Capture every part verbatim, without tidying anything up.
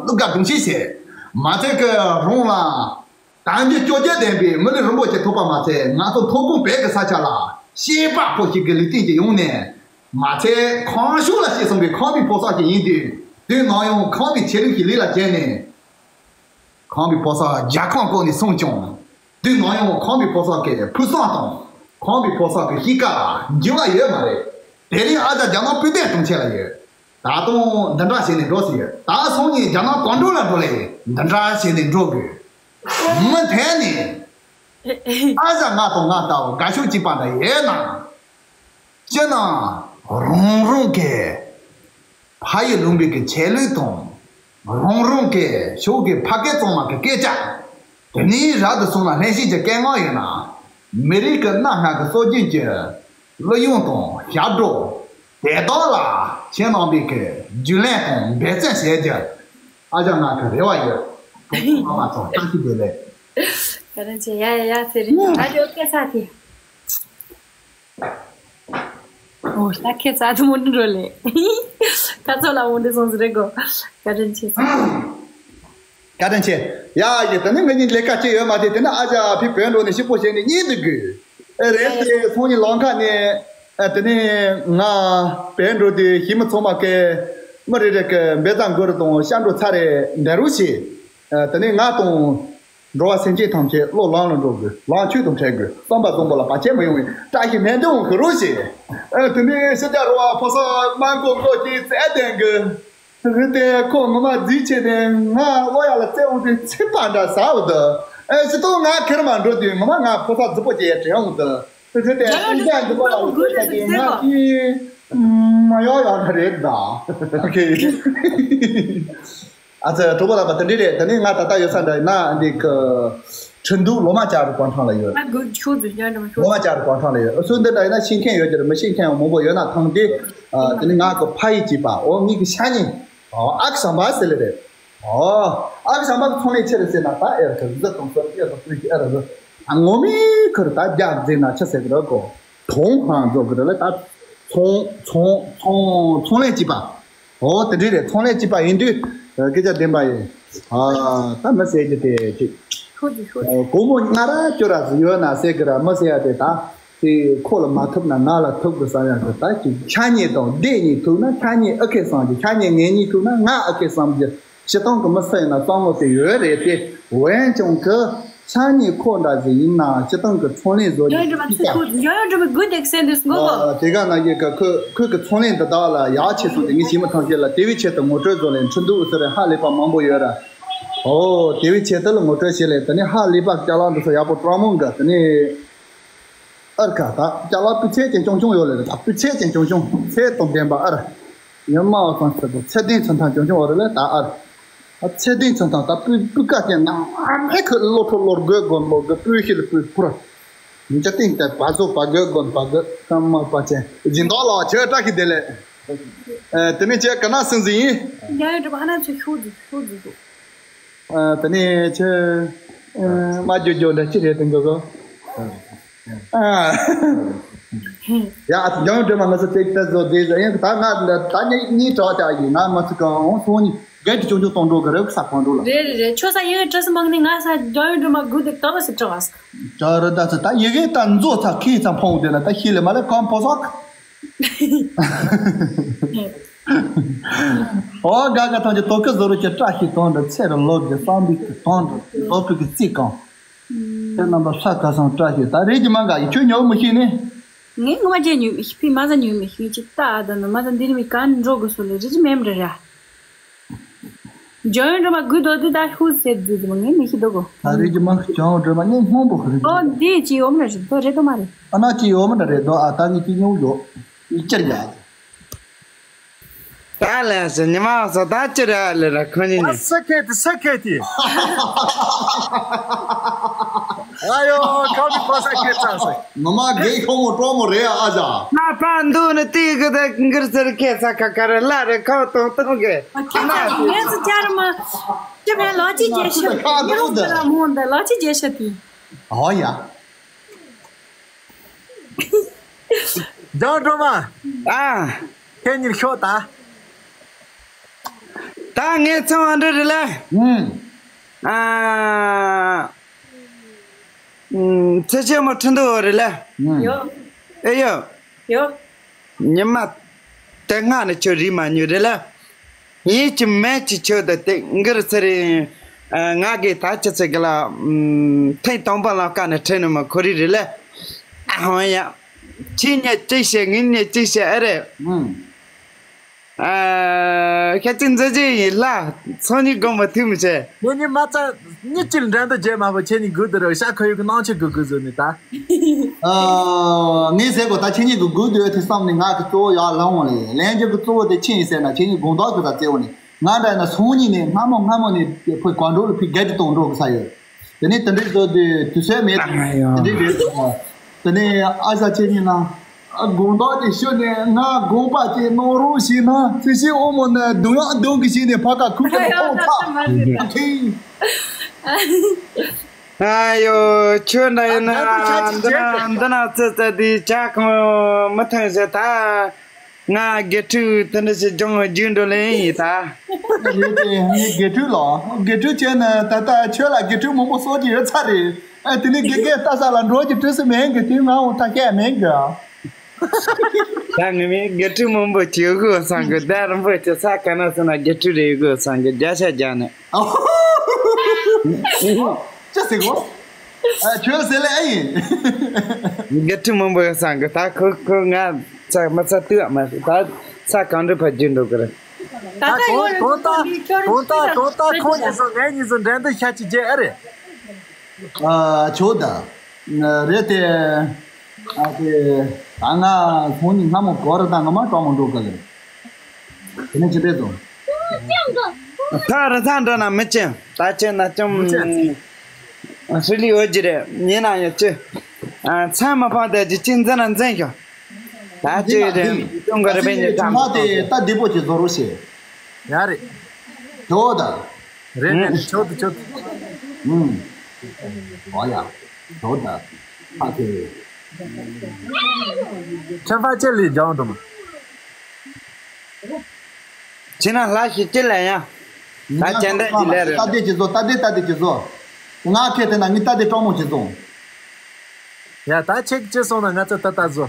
ཀླུ་དགའ་གདུང་ཤིང་བྱེད། མ་ཚད་ཀྱི་རང་ལ་དལ་འབྱོར་བཅོ་བརྒྱད་ལྡན་པའི་མི་ལུས་རིན་པོ་ཆེ་ཐོབ་པ་མ་ཚད། ང་ཚོ་མཐོ་སྒང་བོད་ཀྱི་ས་ཆ་ལ་སྐྱེས་པ་ཕོ་ཞིག་གི་ལུས་རྟེན་གྱི་ཡོང་ནས། མ་ཚད་ཁམས་ཕྱོགས་ལ་སྐྱེས་སོང་བའི་ཁམས་པའི་ཕོ་གསར་ཞིག་ཡིན་དུས། དུས་ནམ་ཡང་ཁམས་པའི་ཆོས་ལུགས་ཀྱི་ལས་ལ་བྱས་ནས། ཁམས་པའི་ཕོ་གསར་རྒྱལ་ཁམས་བསྐོར་ནས་སོང་ཀྱང་། དུས་ནམ་ཡང་ཁམས་པའི་ཕོ་གསར་གྱི་ཕུགས་བསམ་དང་། ཁམས་པའི་ཕོ་གསར་གྱི་གཤིས་ཀ་ལ་འགྱུར་བ་ཡོད་མ་རེད། དེ་རིང་ཨ་ཅག་རྒྱ་ནག་སྤུན་ཟླའི་གྲོང་ཁྱེར་ལ་ཡོད། ད་དུང་འདི་འདྲ་བྱས་ནས་འགྲོ་སྲིད་ཡོད། ད་སང་ཉིན་རྒྱ་ནག་གང་འགྲོ་ལ་འགྲོ་ལེ། འདི་འདྲ་བྱས་ནས་འགྲོ་དགོས། མི་འཐད་ནས། ཨ་ཅག་ང་དང་ང་ལྟ་བུ་དགའ་ཕྱོགས་གཅིག་པ་འདྲ་ཡོད་ན། སྤྱིར་ན་རང་རང་གི་ཕ་ཡུལ་ལུང་པའི་གི་ཆོས་ལུགས་དང་། རང་རང་གི་ཕྱོགས་ཀྱི་ཕ་སྐད་གཙང་མ་གི་སྐད་ཆ། དེ་ནས་རབ་ཏུ་སོང་ན་ལྷན་སྐྱེས་ཀྱི་སྐད་ངག་ཡིན་ན། མི་རིགས་ཀྱི་གནའ་སྔ་གི་སྲོལ་རྒྱུན་གྱི་གླུ་དབྱངས་དང་ཞབས་བྲོ། དེ་དག་ལ་ཁྱེད་རྣམ་པས་ཀྱི་རྒྱུས་ལོན་དང་འབད་བརྩོན་བྱེད་རྒྱུ། ཨ་ཅག་ང་གི་རེ་བ་ཡོད། ཐོག་མ་མ་ཚོགས་བཀྲ་ཤིས་བདེ་ལེགས། བཀའ་དྲིན་ཆེ། ཡ་ཡ་ཡ། ཚེ་རིང་། ཨ་ཅོ་སྐད་ཆ་དེ། ཨོ་ད་ཁྱེད་ཚ་དུ་མོ་འགྲོ་ལེ། ཁ་ཚོ་ལ་འོང་དེ་སོང་ཟེར་རེ་གོ། བཀའ་དྲིན་ཆེ། བཀའ་དྲིན་ཆེ། ཡ་ཡ། དེ་ནི་ངེད་གཉིས་ལས་ཀ་ཅི་ཡོད་མ་དེ། དེ་ནི་ཨ་ཅག་ཕི་བོད་འགྲོ་ནས་ཞིབ་པོ་བྱས་ནས་གཉིད་དུ་དགོས། ཨེ་རེད་དེ། སང་ཉིན་ལམ་ཁ་ནས་ཨ་དེ་ནི་ང་བོད་འགྲོ་དུས་ཞི་མི་ཚང་མ་ཀའི་མི་རེ་རེ་གི་འབེ་ཙང་གུ་རུ་དང་ཤ་འགྲོ་ཚ་རེ་འདྲ་རུ་ཞེས། ཨ་དེ་ནི་ང་དང་། འགྲོ་བ་སེམས་ཅན་ཐམས་ཅད་བློ་ལམ་ལ་འགྲོ་དགོས། ལམ་ཆོས་དང་འཕྲད་དགོས། བསམ་པ་བཟང་པོ་ལ་བར་ཆད་མི་ཡོང་བའི་བཀྲ་ཤིས་སྨོན་འདུན་ཞུ་རོགས་ཞེས། ཨ་དེ་ནས་ཕྱི་རྒྱལ་རུ་བ་ཕོ་གསར་མང་པོ་མགོ་ཅིག་བཙལ་བསྡད་གི། རེད་དེ། ཁོ་ངོ་མ་རྫིག་ཆེ་ནས་ང་བློ་ཡག་ལ་བཙལ་འོང་དུས་ཚེ་ཕར་འདྲ་ཟ་འོ་དུ། ཨེ་སྤྱི་ཏོག་ང་ཁེར་མ་འགྲོ་དུས་ངོ་མ་ང་ཕོ་གསར་རྫིག་པོ་ཅིག་དྲན་འོང་དུ། རེད་དེ། སྤུན་ཀྱག་རྫིག་པོ་ལ་བལྟས་ཏེ་ང་ཅི་མ་ཡག་ཡག་འདྲ་རེད་ད། ཨོ་ཁེ། ཨ་ཙི། གྲོགས་པོ་ལགས་པ། དེ་འདྲ་རེད། དེ་ནས་ང་ད་ལྟ་ཡོད་ས་འདྲ་ཡིན་ན་འདི་གི་ཁྲིན་ཏུའུ་ལོ་མ་ཅཱ་རི་གུང་ཁྲན་ལ་ཡོད། ཨ་གུ་ཆུ་དུ་ཡང་འགྲོ་ཆུ། ལོ་མ་ཅཱ་རི་གུང་ཁྲན་ལ་ཡོད། སུ་འདི་འདྲ་ཡིན་ན་ཤེས་མཁན་ཡོད་ཀྱི་རེད། མི་ཤེས་མཁན་ཡང་མང་པོ་ཡོད་ན་ཐང་དེ། ཨ་དེ་ནི་ང་གི་ཕ་ཡུལ་གཅིག་པ། འོ་ངེད་ཀྱི་ཤ་ཉེ། ཨོ་ཨ་ཁུ་བྱམས་པ་ཟེར་ལེ་རེད། ཨོ་ཨ་ཁུ་བྱམས་པ་གི་ཚོང་ལས་ཆེ་རེད་ཟེར་ན་ད་ཨེ་རེད། གཟི་དང་སོ་ཨེ་དང་སྤུན་གྱི་ཨེ་རེད། ཨ་ངོ་མའི་ཁུར་ད་རྒྱ་འཛིན་ན་ཆི་ཟེར་གི་རེད་གོ། གྲོང་ཧང་རྫོགས་གི་རེད་ལ། ད་ཚོང་ཚོང་ཚོང་ཚོང་ལས་གཅིག་པ། ཨོ་དེ་འདྲ་རེད། ཚོང་ལས་གཅིག་པ་ཡིན་དུས་སྐད་ཆ་བདེན་པ་ཡིན། ཨ་ད་མི་ཟེར་རྒྱུ་དེ་ཅིག་ཤོད་ཀྱི་ཤོད་ཀྱི། སྒོར་མོ་ལྔ་ར་བཅུ་ར་ཟིག་ཡོད་ན་ཟེར་གི་ར་མི་ཟེར་ཡ་དེ། ད་དེ་ཁོ་ལ་མ་ཐུབ་ན་ང་ལ་ཐུབ་གི་བསམ་ཡ་གི། ད་ཅིག་ཤ་ཉེ་དང་སྡེ་གཉིས་ཐུག་ན་ཤ་ཉེ་ཨ་ཁེ་བསམ་རྒྱུ། ཤ་ཉེ་ངེད་གཉིས་ཐུག་ན་ང་ཨ་ཁེ་བསམ་རྒྱུ། སྤྱིར་བཏང་གི་མི་སུ་ཡིན་ན་བསམ་བློ་དེ་ཡོད་རེད་དེ། འོན་ཀྱང་གི་ཆ་ནས་ཁོ་འདྲ་ཞིག་ཡིན་ན་སྤྱིར་བཏང་གི་ཚོང་ལས་བཟོ་རྒྱུ་ཡང་འགྲོ་མ་ཅིག་ཚུགས་ཡང་འགྲོ་མི་དགོས་དེ་གསན་དུས་མགོ་གོ། ཨ་དེ་ག་ན་ཡི་ག་ཁོ་ཁོ་གི་ཚོང་ལས་འདི་དག་ལ་ཡག་ཆེ་སོང་དེ་ངས་ཞི་མི་ཐང་ཆེ་ལ་དེ་བའི་ཆེད་དུ་ངོ་སྤྲོད་བཟོ་ལེན། ཁྲིན་ཏུའུ་ཨུ་ཚུ་རེ་ཧ་ལས་པ་མང་པོ་ཡོད་ར། ཨོ་དེ་བའི་ཆེད་དུ་ལ་ངོ་སྤྲོད་བྱེད་ལེ། དེ་ནས་ཧ་ལས་པ་ཅ་ལག་འདི་ཚོ་ཡག་པོ་སྤྲང་མོ་འགའ། དེ་ནས་ཨར་ཁ་ད་ཅ་ལག་སྤུས་ཚད་ཅན་ཆུང་ཆུང་ཡོད་ལེ་རེད། ད་སྤུས་ཚད་ཅན་ཆུང་ཆུང་། ཚད་དང་ལྡན་པ་ཨར། ཉི་མ་བ་ཚང་ཚད་དང་ཚད་ལྡན་ཚུན་ཐང་ཆུང་ཆུང་བ་རེད་ལ། ད་ཨར། ད་ཚད་ལྡན་ཚུན་ཐང་ད་སྤུས་སྤུས་ཀ་ཅན་ནང་ཨ་མེ་ཁོ་ལོ་ཁྲོ་ལོར་དགོས་དགོས་ལོ་དགོས་སྤུས་ཤིག་ལ་སྤུས་ཕུར། མི་ཅ་ཏིང་ད་བ་ཟོ་བ་དགོས་དགོས་བ་དགོས་ཀ་མ་པ་ཅན་སྦྱིན་བདག་ལགས་ཁྱེད་བཀྲ་ཤིས་བདེ་ལེགས། ཨ་དེ་ནས་ཁྱེད་ག་ན་སེང་ཟིག་ཡིན། རྒྱ་ཡོད་འགྲོ་བ་ཨ་ན་ཚོ་ཤོད་ཟིག་ཤོད་ཟིག་འདུག་ཨ་དེ་ནས་ཁྱེད་ཨ་མ་ཇོ་ཇོ་འདྲ་ཅི་རེད་དེ་འགོ་གོ། ཨ། ཡ་ཨ་ཙི་རྒྱང་སྒྲོལ་མ་ང་ཚོ་ཏེག་ཏ་བཟོ་དེ་ཟ་ཡང་ད་ང་ད་ནི་གཉིས་གྲགས་ཅག་ཡིན་ང་མ་ཚུགས་གང་འོང་སོང་ནི་གལ་ཏེ་ཆུང་ཆུང་གཏོང་འགྲོ་གི་རེད་ས་ཁོང་འགྲོ་ལ། རེད་རེད་རེད། ཁྱོད་ས་ཡིན་བྲིས་མང་ནི་ང་ས་རྒྱང་སྒྲོལ་མ་དགོས་དེ་ཀ་བ་སི་བྲི་བ་ས། ད་རེད་ད་ཚོ་ད་ཡི་གེ་ད་མཛོ་ཚ་ཁི་ཚ་ཕོང་དེ་ན་ད་ཤི་ལེ་མ་ལེ་གང་ཕོ་སོག་ཨོ་དགའ་དགའ་ཐང་ཅིག་དོ་ཁུ་བཟོ་རུ་ཅི་བཀྲ་ཤིས་གཏོང་འདྲ་ཚེ་རུ་ལོ་རྒྱུ་བསམ་པའི་གི་གཏོང་འདྲ་དོ་ཁུ་གི་རྩིས་གང་། ཁྱེད་རྣམ་པ་ས་ཁ་སང་བཀྲ་ཤིས་ད་རེས་ཀྱི་མ་འགའ་ཡི་ཁྱོད་ཉོ་མི་ཤེས་ནི། ངས་ངོ་མ་བརྗེད་ཉོས་མི་ཤེས། ཕི་མ་ཟ་ཉོས་མི་ཤེས་ཅི་ལྟ་ཨ་ད་ནི་མ་ཟ་འདི་ནི་མི་ག་ནི་འགྲོ་དགོས་སོ་ལེ་རི་ཅི་མེམ་རེ་ར། ཇོ་ཡོན་སྒྲོལ་མ་དགོས་དོ་དེ་ད་ཧུ་ཟེར་དུས་ངས་མི་ཤེས་དོ་གོ། ད་རེས་ཀྱི་མ་ཇོ་ཡོན་སྒྲོལ་མ་ངས་སྔོན་པོ་ཧུ་རེད། ཨོ་འདི་ཅི་ཡོད་མ་རེད་དོ་རེད་དོ་མ་རེད། ཨ་ན་ཅི་ཡོད་མ་རེད་དོ་ཨ་ད་ངས་ཅི་ཉོ་ཡོད་ཡི་ཅར་ཡ། ད་ལས་སེ་ཉི་མ་སོ་ད་ཅི་རེད་ལེ་ར་ཁོ་ནི་ནི། ས་ཁེ་ཏི་ས་ཁེ་ཏི། ཨ་ཡོ་ཁ་མི་ཁོ་ས་ཁེ་ཙ་སེ། ངོ་མ་དགེ་ཁོ་མོ་སྤྲོ་མོ་རེད་ཨ་ཨ་ཅག་ན་པ་འདུག་ནི་ཏི་གི་ད་གིར་ཟེར་ཁེ་ས་ཁ་ཁ་རེ་ལ་རེ་ཁོ་ཏོང་ཏོང་གེ། ཁེ་ཙ་ངེ་ཙི་ཅར་མ། ཅི་བས་ལོ་ཅི་རྒྱས་ཤ་ཏི། ཉི་ཧོང་ལ་མོ་འདི་ལོ་ཅི་རྒྱས་ཤ་ཏི། ཨོ་ཡ། ཇོ་སྒྲོལ་མ། ཨ། ཁྱེད་གཉིས་ཤོག་ད། ད་ངས་ཚང་བ་འདྲི་རེད་ལ། ཨུམ། ཨ། ཨུམ། ཚེ་ཆེན་མོ་ཁྲིན་ཏུ་རེད་ལ། ཨུམ། ཡོ། ཨེ་ཡོ། ཡོ། ཉི་མ་དེ་སྔ་ནས་ཁྱོད་རིག་མ་མྱོང་རེད་ལ། ཡིན་གྱི་མེད་ཀྱི་ཁྱོད་ད་དེ་འགིར་ཚེ་རིང་། ཨ། ང་གིས་ད་ཅི་ཚེ་གི་ལ། ཨུམ། ཐེངས་དང་པོ་ལ་ཀ་ནས་ཁྲིད་ནས་མ་ཁོ་རིག་རེད་ལ། ཨ་ཧོ་ཡ། ཁྱེད་ཉིད་ཅི་བཤད་ངེད་ཉིད་ཅི་བཤད་ཨེ་རེད། ཨུམ། ཨ། ཁྱེད་ཀྱི་མཛད་རྗེས་ཡིན་ལ། ཚོགས་གཉིས་དགོངས་པ་ཐུགས་མི་ཆེ། ངེད་གཉིས་མ་རྩ་གཉིས་ཀྱི་འགྲན་བསྡུར་བྱེད་མ་བོ་ཁྱེད་གཉིས་སྒུག་དུ་རོགས། ཤ་ཁོ་ཡུག་གི་སྣང་ཆེན་སྒུག་སྒུག་བཟོས་ནས་ད། ཨ། ངས་ཟེར་གོ་ད་ཁྱེད་གཉིས་ཀྱི་སྒུག་སྡོད་དེ་བསམ་ནས་ང་གི་གཙོ་བོ་ཡར་ལངས་འོང་ལེ། ལན་རྒྱུ་གི་གཙོ་བོ་དེ་ཁྱེད་ཡིན་ཟེར་ན་ཁྱེད་གཉིས་དགོངས་དག་གི་ད་བརྩེ་བོ་ནས་ང་འདྲ་ན་སང་ཉིན་ནས་སྔ་མོ་སྔ་མོ་ནས་ཕོ་གང་འགྲོ་ལ་ཕི་སྒེར་གྱི་གཏོང་འགྲོ་གི་ས་ཡོད། དེ་ནས་དེ་འདྲའི་བཟོ་དུས་དུས་ཚོད་མེད། ཨ་ཡོ། དེ་འདྲའི་རེད། དེ་ནས་ཨ་ཞང་ཁྱེད་གཉིས་ན་དགོངས་དག་ཅིག་ཞུ་ནས་ང་དགོངས་པ་ཅིག་གནང་རོགས་ཞུས་ན་ཚེ་ཤི་ཨོ་མོ་ནས་གདུང་ཡང་གདུང་གི་ཞིག་ནས་ཕ་ཁ་ཁུག་ཁུག་ནས་ཨོ་ཚ་ཨ་ཁེ། ཨ་ཡོ། ཁྱོད་འདྲ་ཡིན་ན་འདི་ན་འདི་ན་ཙི་ཙི་དེ་ཇ་ཁོང་མི་ཐོན་ཟེར་ད། ང་དགེ་ཕྲུག་དེ་འདྲ་ཞིག་སྦྱོང་རྒྱུགས་འགྲོ་ལེ་ཡིན་ད། ཡོད་དེ་ངའི་དགེ་ཕྲུག་ལགས། དགེ་ཕྲུག་བྱས་ན་ད་ལྟ་ཁྱོད་ལ་དགེ་ཕྲུག་མང་པོ་གསོ་གི་ཡོད་ཚར་རེད། ཨ་དེ་ནི་དགེ་རྒན་ལྟ་ས་ལ་འགྲོ་གི་བྲེལ་ཟིན་མེད་གི། དེ་ང་འོང་ཐག་ཁྱད་མེད་གི། ད་ངས་མིན་དགེ་ཕྲུག་མང་པོ་ཅིག་ཡོད་དགོས་བསམ་གི། ད་རིན་པོ་ཆེ་ས་ག་ན་སོང་ན་དགེ་ཕྲུག་རེ་ཡོད་དགོས་བསམ་གི། བརྒྱ་ཆ་བརྒྱ་ནས། ཅི་ཟེར་གོ། ཨ་ཁྱོད་ཟེར་ལེ་ཨེ་ཡིན། དགེ་ཕྲུག་མང་པོ་ཡོད་བསམ་གི། ད་ཁོ་ཁོ་ང་ཚ་མ་ཚ་ཏུ་མ་ད་ས་གང་འདྲ་ཕ་རྒྱུད་འགྲོ་གི་རེད། ད་ད་ད་ཡོད་གོང་ད་གོང་ད་གོང་ད་ཁོང་གཉིས་སུ་ངེད་གཉིས་སུ་འགྲན་བསྡུར་བྱ་ཅི་བྱེད་ཨེ་རེད། ཨ་ཆོག་ད། རེད་དེ། ཨ་དེ། ད་ང་ཁོང་གཉིས་སྔ་མོ་གོ་ར་ད་ང་མ་གྲོགས་མོ་འགྲོ་གི་རེད། དེ་ནས་ཅི་འདྲས་དང་། ཐག་རི་ཐག་འགྲོ་ན་མི་ཅན་ད་ཅན་ན་ཅུང་། ཧྲི་ལི་འོ་ཇི་རེད་ཡིན་ན་ཡང་ཅི། ཨ་མཚན་མ་ཕང་དེ་ཅི་ཅི་འཛིན་ན་འཛིན་ཤོག་ད་ཅི་རེད་ཅུང་ག་རེ་བེ་ཉི་ད་མ་དེ་ད་བདེ་པོ་ཅི་བཟོ་རོགས་ཞེས། ཡ་རེད། ཇོ་ད། རེད་རེད་རེད། ཆོད་དུ་ཆོད་དུ། ཨུམ། ཨོ་ཡ། ཇོ་ད། ཨ་ཁེ། ཁྱེད་ཕ་ཆེ་ལི་ལྗང་དུ་མ། ཁྱེད་ན་ལྷ་ཞིག་ཅི་ལ་ཡ། ད་ཅན་ད་ཅི་ལ་རེད། ད་དེ་ཅི་བཟོ། ད་དེ་ད་དེ་ཅི་བཟོ། ང་ཁེ་དེ་ན་ངི་ད་དེ་གྲོགས་མོ་ཅི་བཟོ། ཡ་ད་ཁྱེད་ཅི་སོང་ན་ང་ཚོ་ད་ད་བཟོ།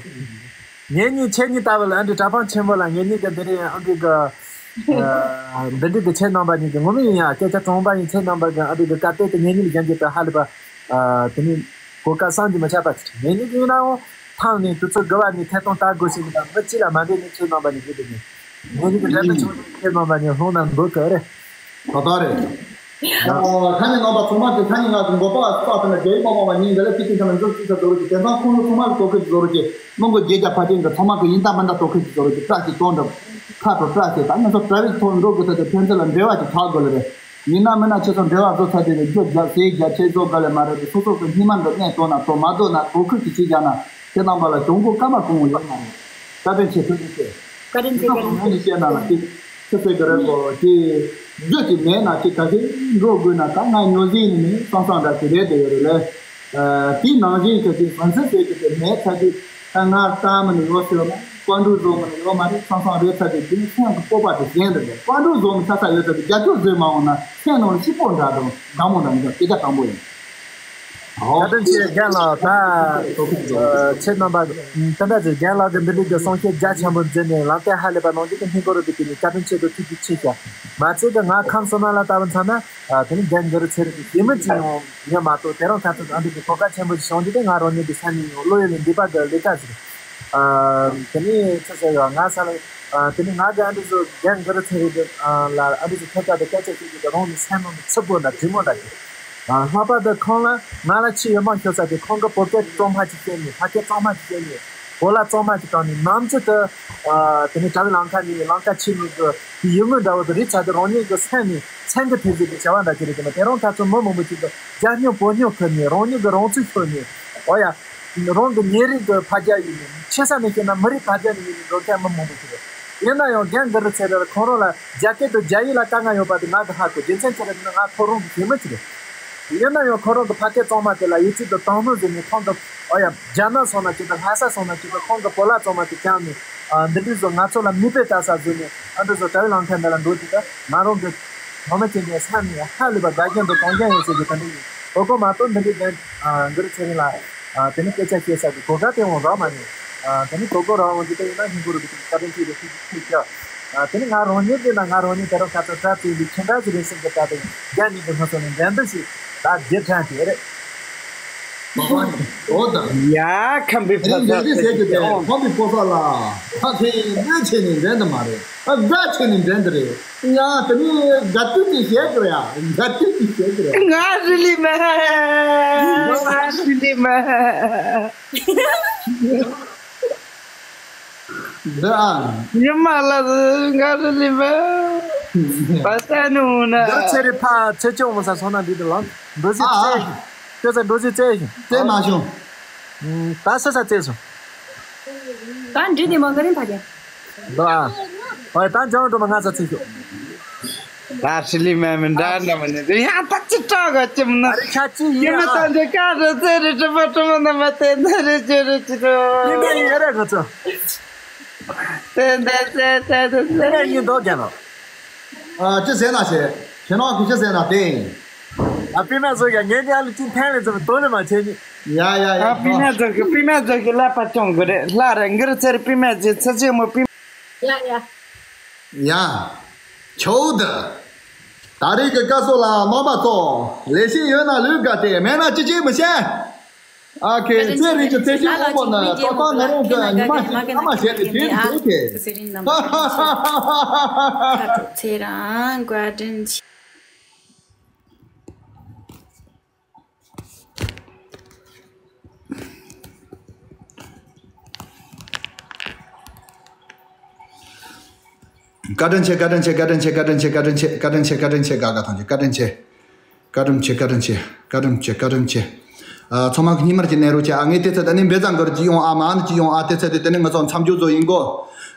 ངེད་གཉིས་ཁྱེད་གཉིས་ལྟ་བུ་ལ་ཨ་འདྲི་གྲྭ་པང་ཆེན་པོ་ལ་ངེད་གཉིས་ཀྱི་འདི་རིང་ཨ་འདྲི་གི། ཨ་འདི་འདྲི་གི་ཁྱེད་རྣམ་པ་གཉིས་ཀྱི་ངོ་མི་ཡིན་ཡང་སྐད་ཆ་གྲོང་པ་ཡིན། ཁྱེད་རྣམ་པ་གི་ཨ་འདྲི་གི་སྐད་བརྡ་དེ་ངེད་གཉིས་ལ་སྦྱང་རྒྱུ་དེ་ཧ་ལས་པ། ཨ་དེ་ནི་གོ་སྐབས་བསམ་གྱིས་མི་ཁྱབ་པ་ཞིག་རེད། ངེད་གཉིས་ཀྱི་ཡིན་ནའང་ཐང་ནས་དུས་ཚོད་དགུ་པ་ནས་ཐད་གཏོང་ལྟ་དགོས་ཞེས་ནས་མི་གཅིག་ལ་མ་འདྲེས་ནས་ཁྱེད་རྣམ་པ་ནས་ཡོད་དེ་ནས་ངེད་གཉིས་ཀྱི་འགྲན་བསྡུར་ཆུང་ཁྱེད་རྣམ་པ་ནས་ལྷུང་ན་འདོད་གི་རེད། ད་ལྟ་རེད། ཨོ། ཁ་ཉིན་ནང་པ་ཚང་མ་གི་ཁ་ཉིན་ང་གི་མགོ་པ་ས་དང་རྒྱལ་མ་མ་མ་ཉིན་འདི་ལ་ཁི་ཁི་ཁ་ན་འཛུལ་ཅི་ས་ཟོ་རུ་གི་དེང་སང་ཁོང་ཚོ་ཚང་མ་གི་དོ་ཁུར་གི་ཟོ་རུ་གི་མི་མགོ་རྒྱལ་རྒྱ་ཕ་ཅན་གི་ཚང་མ་གི་ཡིན་ད་མིན་ད་དོ་ཁུར་གི་ཟོ་རུ་གི་སྐྲ་གི་གཏོང་འདྲ་ཁ་དྲོ་སྐྲ་ཟེར་ད་ང་ཚོ་དྲ་བའི་ཐོག་འགྲོ་དགོས་ས་དེ་ཕན་ཚུན་ལ་འབྲེལ་བ་གི་ཆགས་དགོས་ལ་རེད། ཡིན་ན་མིན་ན་ཁྱེད་ཚོ་འབྲེལ་བ་བཟོ་ཚར་དེ་རེད། རྒྱུ་རྒྱ་ཟས་རྒྱ་ཆེ་བཟོ་ག་ལེ་མ་རེད་དེ་སོ་སོ་གི་སྙིང་མ་འདི་གནས་གཏོང་ན་གཏོང་མ་གཏོང་ན་དོ་ཁུར་གི་ཅི་བྱ་ན་དེ་རྣམ་པ་ལ་གྱོང་པོ་སྐར་མ་གོང་ཡོད་མ་རེད། བཀའ་དྲིན་ཆེ། ཐུགས་རྗེ་ཆེ། བཀའ་དྲིན་ཆེ། བཀའ་དྲིན་ཆེ། ངོས་ནས་བཤད་ན་ལ་ཅིག་ཆུ་ཚོད་ཀྱི་རེད་གོ་ཅིག་རྒྱུ་ཅིག་མེད་ན་ཅིག་ག་ཚོད་འགྲོ་དགོས་ན་ད་ང་ཉོ་ཟིན་ནི་མེད་བསམ་བསམ་འདྲ་ཅིག་རེད་དེ་ཡོད་རེད་ལེ། ཨ་དེའི་ནང་བཞིན་གྱི་ཅིག་ཟང་ཟིང་ཟེར་གྱི་དེ་མེད་ཚ་ཅིག་ད་ང་ལྟ་མི་ནི་ཡོད་ཟེར་བ་ན་བཀའ་འགྲུལ་བཟོ་མི་ནི་ཡོད་མ་རེད་བསམ་བསམ་རེད་ཚ་ཅིག་དེ་ནི་སེམས་ཀྱི་སྤོབས་པ་དེ་གཞན་དུ་རེད། བཀའ་འགྲུལ་བཟོ་མི་ཚ་ཚ་ཡོད་ཚ་ཅིག་རྒྱབ་སྐྱོར་བཟོས་མ་འོང་ན་སེམས་ནང་ལ་སྐྱིད་པོ་འདྲ་དང་དགའ་མོ་འདྲ་མི་འདུག་དེ་ད་དྲང་པོ་ཡིན། བཀའ་དྲིན་ཆེ་རྒན་ལགས། ད་ཁྱེད་རྣམ་པ་ད་ལྟ་ཅིག་རྒན་ལགས་ཀྱི་འདི་འདྲའི་གི་གསུང་བཤད་རྒྱ་ཆེན་པོ་མཛད་ནས་ལམ་སྟོན་ཧ་ལས་པ་གནང་རྒྱུ་དེ་སྙིང་ཁོང་རུ་བསྡུས་ནས་བཀའ་དྲིན་ཆེ་དང་ཐུགས་རྗེ་ཆེ་ཞུ། མ་ཚད་དུ་ང་ཁམས་བསོད་ནམས་ལ་ལྟ་བུ་མཚོན་ན་དེ་ནི་རྒན་གུ་རུ་ཚེ་རིང་གི་ཞེ་མི་ཅིག་ཡོང་ཡོད་མ་གཏོགས་དེ་རིང་ད་ཚོད་ཨ་འདྲ་གི་གོ་སྐབས་ཆེན་པོ་ཞིག་བྱུང་རྒྱུ་དེ་ང་རང་ཉིད་ཀྱི་ས་ནས་ཡོང་བློ་ཡུལ་ལས་འདས་པ་གི་ལས་ཀ་ཞིག་ཨ་དེ་ནས་ཅི་ཟེར་ཡོད་ང་ས་ལ། ཨ་དེ་ནས་ང་གི་ཨ་འདྲ་ཚོ་རྒན་གུ་རུ་ཚེ་རིང་གི་ཨ་ལ་ཨ་འདྲ་ཚོ་ཐད་ཀར་དུ་སྐད་ཆ་བཤད་རྒྱུ་དེ་རང་ནི་སེམས་ནང་དུ་ཚིག་པོ་འདྲ་དྲི་མོ་འདྲ་ཞིག་ཨ་ལྷག་པར་དུ་ཁོང་ལ་ང་ལ་ཆེས་ཡིད་དབང་ཤོར་ས་དེ་ཁོང་གི་བོད་སྐད་གཙང་མ་ཅིག་བཤད་ནས་ཕ་སྐད་གཙང་མ་ཅིག་བཤད་ནས་གོ་ལ་གཙང་མ་ཅིག་བཏང་ནས་ནམ་ཚོད་དུ་ཨ་དེ་ནས་གྲྭ་བའི་ལམ་ཁ་ནས་ལམ་ཁ་ཕྱིན་ནས་གི་དེ་ཡུལ་དངོས་འདྲ་བོ་དེ་རིག་ཚར་དུས་རང་ཉིད་ཀྱི་སེམས་ནས་སེམས་ཀྱི་ཐེབས་རྩ་གི་བྱ་བ་འདྲ་ཅིག་རེད་དེ་ན་དེ་རིང་ད་ཚོད་མི་མང་པོ་ཅིག་གི་རྒྱ་སྨྱོ་བོད་སྨྱོ་ཁུར་ནས་རང་ཉིད་ཀྱི་རང་ཚུགས་ཤོར་ནས་ཨོ་ཡ། རང་གི་ཉེ་རིང་གི་ཕ་རྒྱ་ཡིན་ནི་ཆེ་ས་ནས་བཤད་ན་མི་རིགས་ཕ་རྒྱ་ནས་ཡིན་ནི་འགྲོ་མཁན་མི་མང་པོ་ཞིག་རེད། ཡིན་ན་ཡང་རྒན་གུ་རུ་ཚེ་རིང་ཁོང་རང་ལ་རྒྱ་སྐད་དང་རྒྱ་ཡིག་ལ་དཀའ་ངལ་ཡོད་པ་དེ་ང་གི་ཧ་གོ་རྒྱུ་མཚན་ཅི་རེད་ན་ང་ཁོ་རང་གི་ཞེ་མི་ཅིག་རེད། ཡིན་ན་ཡང་ཁོ་རང་གི་ཕ་སྐད་གཙང་མ་དེ་ལ་ཡིད་ཆེས་དང་དང་ནོར་ཟེར་ནས་ཁོང་གི་ཨོ་ཡ་རྒྱ་ནག་སོང་ན་ཅི་དང་ལྷ་ས་སོང་ན་ཅི་དང་ཁོང་གི་བོད་ལྭ་གཙང་མ་དེ་བཀྱགས་ནས་ ཨ་འདི་འདྲའི་བཟོ་ང་ཚོ་ལ་མིག་དཔེ་ལྟ་ས་བཟོས་ནས་ཨ་འདི་བཟོ་དྲ་བའི་ལམ་ཁ་འདི་ལ་འགྲོ་དུས་ད་ང་རང་གི་ངོ་མ་བྱས་ནས་ས་ནས་ཧ་ལས་པ་དགའ་རྒྱུ་འདུག་གཏོང་རྒྱུ་ཡོད་ཟེར་གྱི་དེ་འདྲ་ཡིན། གོ་གོ་མ་གཏོགས་འདི་འདྲའི་དོན་ཨ་འདི་རུ་ཚེ་རིང་ལ་ཨ་དེ་ནི་སྐད་ཆ་བཤད་ས་གི་གོ་ག་དེ་འོང་རག་མ་ནས་ཨ་དེ་ནི་གོ་གོ་རག་འོང་གི་དེ་ཡིན་ན་ཧིན་གོ་རུ་གི་དེ་བཀའ་དྲིན་ཆེ་རེད་ཤིག་ཤིག་ཤིག་ཨ་དེ་ནི་ང་རང་ཉིད་འདི་ན་ང་རང་ཉིད་དེ་རུ་ཁ་ཚ་དྲ་ཚིག་འདི་ཁྱིམ་བདག་ཚོ་རེད་ཟེར་གི་ད་དེ་རྒྱ་ཉིད་ཀྱི་ལྷ་ཚོ་ནས་འགྲན་བསྡུར་ཞིག་ད་རྒྱལ་ཕྲན་དེ་རེད། འོ་ད། ཡ་ཁམས་པའི་ཕ་ས་ཟེར་གྱི་དེ་ཁམས་པའི་ཕོ་ས་ལ། ད་དེ་འདྲ་བྱས་ནས་འགྲན་དུ་མ་རེད། ཨ་དགའ་བྱས་ནས་འགྲན་དུ་རེད། ཡ་དེ་ནི་དགའ་དུས་ཀྱི་བཤད་དགོས་ཡ། དགའ་དུས་ཀྱི་བཤད་དགོས་ཡ། ང་རི་ལི་མ། ང་རི་ལི་མ། འདི་ཨ། ཉི་མ་ལ་ང་རི་ལི་མ། བ་ས་ནུ་ན། འདི་ཚེ་རི་ཕ་ཚེ་ཆུང་མ་ས་སོང་ན་འདི་དུ་ལ། འགྲོ་ཟི་ཨ་ཨ། ཚེ་ཤིང་། ཁྱོད་ཚ་འགྲོ་ཟི་ཚེ་ཤིང་། ཚེ་མ་བྱུང་། ད་ས་ས་ཚེ་སོང་། ད་འདྲི་དེ་མ་ག་རིང་ཕ་གི། ལོ་ཨ། ཨོ་ད་འཇང་འགྲོ་མ་ང་ཚ་ཚེ་ཤོག་ད་ཧྲི་ལི་མ་མི་འདྲ་འདྲ་མ་ནི་དེ་ཡང་ད་ཅི་སྐྲག་ག་ཅི་མ་ན། ཨ་རི་ཁ་ཅི་ཡིན་ཡིན་མ་ཨ། ད་འདི་ཀ་རུ་ཚེ་རི་གྲུ་པ་གྲུ་མ་ན་མ་དེ་འདྲ་རི་ཅི་རི་ཅི་རུ། ཡིན་ད་ཡིན་ཨ་ར་ང་ཚོ། དེ་འདྲ་ཚེ་ཚེ་དེ་ཚེ། ཡིན་ཡིན་དོ་རྒྱ་ནོ། ཨ་ཅི་ཟེར་ན་ཆེ། ཁྱེད་རང་གི་ཅི་ཟེར་ན་དེ་ཡིན། ཨ་པི་མ་ཟོ་ཡ་ངེད་ཀྱི་ཨ་ལུ་ཅི་ཐན་ལེ་ཙམ་དོ་ལེ་མ་ཆེ་ནི། ཡ་ཡ་ཡ། ཨ་པི་མ་ཟོ་གི་པི་མ་ཟོ་གི་ལ་པ་ཅོང་གི་རེད་ལ་རེད་འགིར་ཚེར་པི་མ་ཟི་ཚེ་ཚེ་མོ་པི། ཡ་ཡ། ཡ། ཆོག་ད། ད་རེས་ཀྱི་སྐལ་བཟང་ལ་རྣམ་པ་ཚོ་ལས་བྱེད་ཡོད་ན་ལུས་དགའ་སྟེ་མེད་ན་ཅི་བྱེད་མི་ཤེས། ཨ་ཁེ་ཚེ་རིང་གི་ཚེ་ཤིང་དབང་པོ་ནི་ཏོག་ཏོག་ང་རང་གི་ཉི་མ་ཞིག་ཨ་མ་བྱས་ཏེ་དེ་འདུག་ཁེ། ཁ་ཐུག་ཚེ་རང་བཀའ་དྲིན་ཆེ། བཀའ་དྲིན་ཆེ། བཀའ་དྲིན་ཆེ། བཀའ་དྲིན་ཆེ། བཀའ་དྲིན་ཆེ། བཀའ་དྲིན་ཆེ། བཀའ་དྲིན་ཆེ། བཀའ་དྲིན་ཆེ། དགའ་དགའ་ཐམས་ཅད་བཀའ་དྲིན་ཆེ། བཀའ་དྲིན་ཆེ། བཀའ་དྲིན་ཆེ། བཀའ་དྲིན་ཆེ། བཀའ་དྲིན་ཆེ། ཨ་ཚང་མ་གཉིས་མར་གྱི་གནས་རོགས་ཆེ། ཨ་ངས་དེ་ཚོ་ད་ནི་འབེ་ཙང་གར་གྱི་ཡོང་ཨ་མ་ནི་གྱི་ཡོང་ཨ་དེ་ཚོ་དེ་ད་ནི་ང་ཚོ་མཚམས་འཇོག་བཟོ་ཡིན་གོ།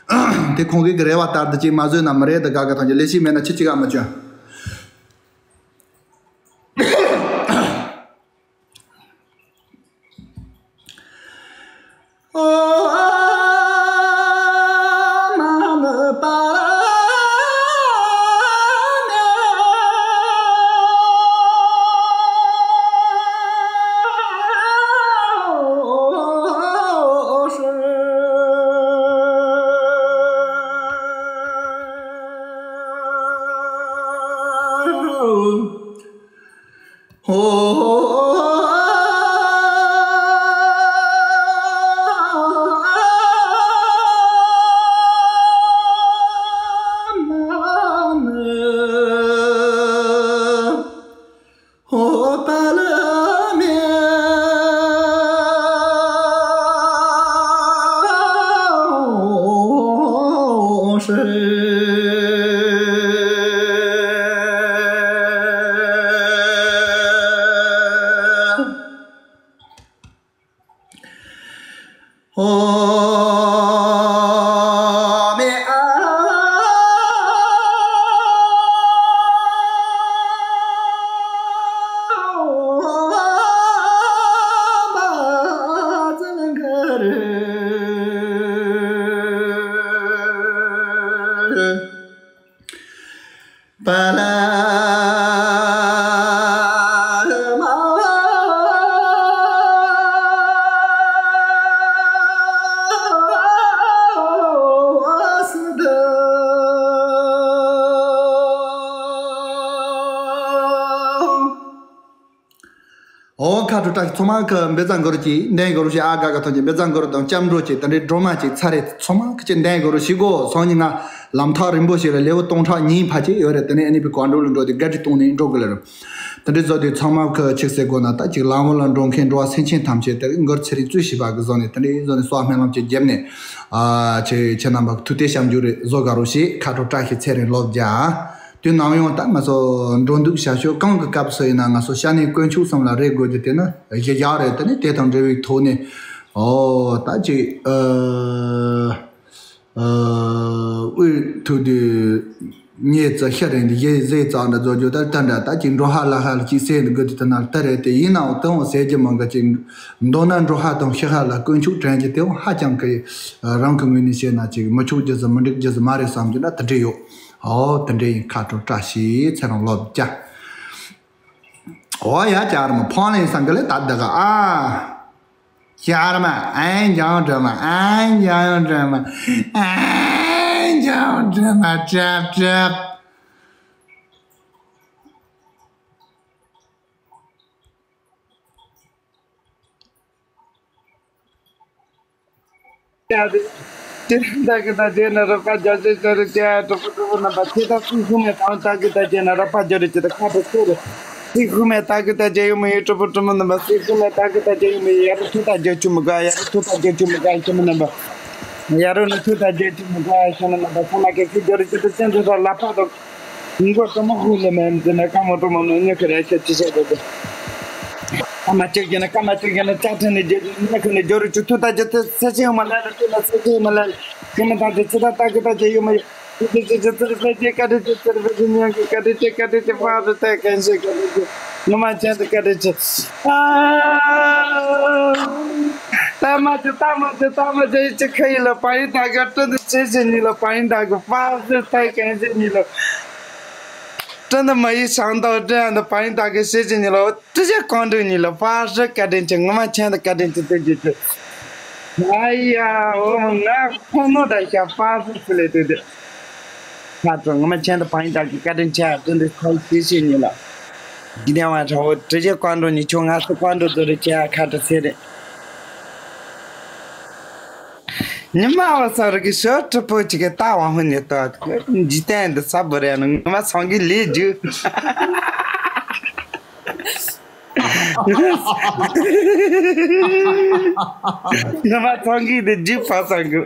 དེ་ཁོང་གི་གི་རེ་བ་ལྟར་དུ་ཅིག་མ་བཟོས་ན་མི་རེད་ད་དགའ་དགའ་ཐམས་ཅད་ལས་ཤིག་མེད་ན་ཆི་ཅིག་ཨ་མ་བྱོན། འོ་ཁ་དྲོ་བཀྲ་ཤིས། ཚང་མ་གི་འབེ་ཙང་གོ་རུ་ཅིག་འདན་གོ་རུ་ཞིག་ཨ་དགའ་དགའ་ཐོན་ཅིག་འབེ་ཙང་གོ་རུ་དང་སྐྱབས་འགྲོ་ཅིག་དེ་འདྲའི་སྒྲོལ་མ་ཅིག་ཚ་རེད། ཚང་མ་གི་ཅིག་འདན་གོ་རུ་ཞིག་གོ། སང་ཉིན་ང་ལམ་ཐག་རིང་པོ་ཞིག་ལ་ལེའུ་སྟོང་ཕྲག་གཉིས་ཕལ་ཆེར་ཡོད་རེད། དེ་ནས་ཨ་ནི་པའི་གོ་འགྲོ་ལ་འགྲོ་དེ་ག་དྲི་གཏོང་ནས་འགྲོ་དགོས་ལ་རུ། དེ་འདྲའི་བཟོ་དེ་ཚང་མ་གི་ཅིག་ཟེར་དགོས་ན་ད་ཅིག་ལམ་བུ་ལ་འགྲོ་མཁན་འགྲོ་བ་སེམས་ཅན་ཐམས་ཅད་དེ་མགུར་ཚེ་རིང་གཙོས་བྱས་པ་གི་བཟོ་ནས་དེ་འདྲའི་བཟོ་ནས་གསོལ་བ་སྨོན་ལམ་ཅིག་བརྒྱབ་ནས་ཨ་ཁྱེད་ཁྱེད་རྣམ་པ་ཐུགས་གཏད་ཞབས་འཇུག་རེ་བཟོ་དགའ་རོགས་ཞེས་ཁ་དྲོ་བཀྲ་ཤིས་ཚེ་རིང་ལོ་བརྒྱ། དུས་ནམ་ཡང་ད་ང་ཚོ་འགྲོ་འདུག་བྱ་སྤྱོད་གང་གི་སྐབས་སུ་ཡིན་ན་ང་ཚོ་ཤ་ནའི་དཀོན་མཆོག་གསུམ་ལ་རེ་དགོས་རྒྱུ་དེ་ནི་གཞི་བཞག་རེད། དེ་ནི་དེ་དང་འབྲེལ་བའི་ཐོག་ནས་ཨོ་ད་ཅིག་ཨ་ཨ་དབུས་ཐུག་དུས་ ཉེ་ཙི་ཤི་རེད་འདི་ཡེ་ཟེ་ཙང་འདྲ་བཟོ་རྒྱུ་ད་ད་འདྲ་ད་ཅིག་འགྲོ་ཧ་ལ་ཧ་ལ་ཅིག་ཟེར་འདི་དགོས་དུས་ད་ན་ལྟ་རེད་དེ་ཡིན་ནའང་དེ་འོང་ཟེར་རྒྱུ་མང་གི་ཅིག་མདོར་ན་འགྲོ་ཧ་དང་ཤི་ཧ་ལ་དཀོན་མཆོག་དྲན་རྒྱུ་དེ་འོང་ཧ་ཅང་གི་རང་གི་ངོས་ནས་བཤད་ན་ཅིག་མི་ཆོག་རྒྱུ་ཟིག་མི་འགྲིག་རྒྱུ་ཟིག་མ་རེད་བསམ་རྒྱུ་ན་དེ་འདྲ་ཡོད། ཨོ་དེ་འདྲ་ཡིན་ཁ་དྲོ་བཀྲ་ཤིས་ཚེ་རིང་ལོ་བརྒྱ། ཨོ་ཡ་ཅར་མ་ཕོན་ལེན་སང་གི་ལེ་ད་ད་ག་ཨ། ཤར་མ་ཨན་ཅང་དྲི་མ་ཨན་ཅང་དྲི་མ་ཨན་ཅང་དྲི་མ་ཀྲབ་ཀྲབ། ད་གི་ད་རྗེས་ན་རོགས་པ་རྒྱ་ཆེ་ཆེ་རེ་ཅེ་གྲོགས་པོ་གྲོགས་པོ་རྣམ་པ་ཁྱེད་ད་སུ་ཁུ་མེ་ཐང་ད་གི་ད་རྗེས་ན་རོགས་པ་རྒྱ་རེ་ཅེ་ད་ཁ་ཏོ་ཁུ་རེ། སི་ཁུ་མེ་ད་གི་ད་རྗེས་ཡོད་མི་ཡོད་གྲོགས་པོ་གྲོགས་མོ་རྣམ་པ་སི་ཁུ་མེ་ད་གི་ད་རྗེས་ཡོད་མི་ཡོད་ཡ་རུ་ཐུ་ད་རྗེས་ཆུ་མི་ག་ཡ་རུ་ཐུ་ད་རྗེས་ཆུ་མི་ག་ཡ་ཆུ་མི་རྣམ་པ། ཡ་རུ་ནི་ཐུ་ད་རྗེས་ཆུ་མི་ག་ཡ་ཆུ་མི་རྣམ་པ་ཁོ་ན་ཀེ་ཁི་རྒྱ་རེ་ཅེ་ད་ཅན་དུ་ད་ལ་ཕ་དོ། མགོ་ཏོ་མ་ཧུ་ལེ་མེན་ཏེ་ན་ཀ་མོ་ཏོ་མ་ནོ་ཉོ་ཁེ་རེ་ཁེ་ཅི་ཤེ་དེ་དེ། ཀ་མ་ཅིག་ཡིན་ན་ཀ་མ་ཅིག་ཡིན་ན་ཅག་ཐེན་ནི་ཇེ་ཉོ་ཁེ་ནི་ཇོ་རུ་ཆུ་ཐུ་ད་ཇེ་ཏེ་སེ་ཅི་ཡོ་མ་ལ་ལ་ཏེ་ལ་སེ་ཅི་ཡོ་མ་ལ་ལ། ཀ་མ་ད་ཇེ་ཅི་ད་ད་ཀི་ད་ཇེ་ཡོ་མ་ཡོ། ཏེ་ཏེ་ཏེ་ཏེ་ཏེ་ཏེ་ཀ་ཏེ་ཏེ་ཏེ་ཏེ་ཏེ་ཏེ་ཏེ་ཏེ་ཏེ་ཏེ་ཏེ་ཏེ་ཏེ་ཏེ། ནུ་མ་ཅན་དུ་ཀ་རེ་ཅི། ཨ། ཏ་མ་ཅི་ཏ་མ་ཅི་ཏ་མ་ཅི་ཅི་ཁ་ཡི་ལ་པ་ཡི་ད་ག་ཏུ་ཏུ་ཅི་ཅི་ཉི་ལ་པ་ཡི་ད་ག་པ་ཟེར་ཏ་ག་ཟེར་ཉི་ལ། ཏུ་ནུ་མ་ཡི་ཤང་ཏོ་ཏྲེ་ཡང་ཏུ་པ་ཡི་ད་ག་ཤེ་ཅི་ཉི་ལ་ཏུ་ཅི་ཀོང་ཏུ་ཉི་ལ་པ་ཟེར་ཀ་ཏྲེན་ཅི་ངོ་མ་ཆེན་ཏུ་ཀ་ཏྲེན་ཅི་ཏུ་ཅི་ཅི། ཨ་ཡ་འོ་ང་ཁོ་མོ་ད་ཤ་པ་ཟེར་ཚུལ་ལས་ཏུ་ཏུ། ཁ་ཚོ་ངོ་མ་ཆེན་དུ་བང་ཡིན་དག་གི་བཀའ་དྲིན་ཆེ་ཨ་དོན་དུ་ཁོ་ཤེས་ཤེས་ཉིད་ལ། ཇི་ལྟ་བ་ཁྲ་བོ་དྲི་ཆེ་ཀོང་འགྲོ་ཉི་ཆོ་ང་སུ་ཀོང་འགྲོ་དོ་རི་ཆེ་ཨ་ཁ་དྲི་སེ་རེ། ཉི་མ་བ་ས་རུ་གི་ཞོ་གྲུ་པོ་ཅིག་གི་ལྟ་བ་ཧུ་ཉི་ཏོ་འཇི་ལྟན་འདི་ས་བོ་རེ་ནི་ངོ་མ་སང་གི་ལས་རྒྱུ། ངོ་མ་སང་གི་འདི་རྒྱུ་ཕ་སང་གི་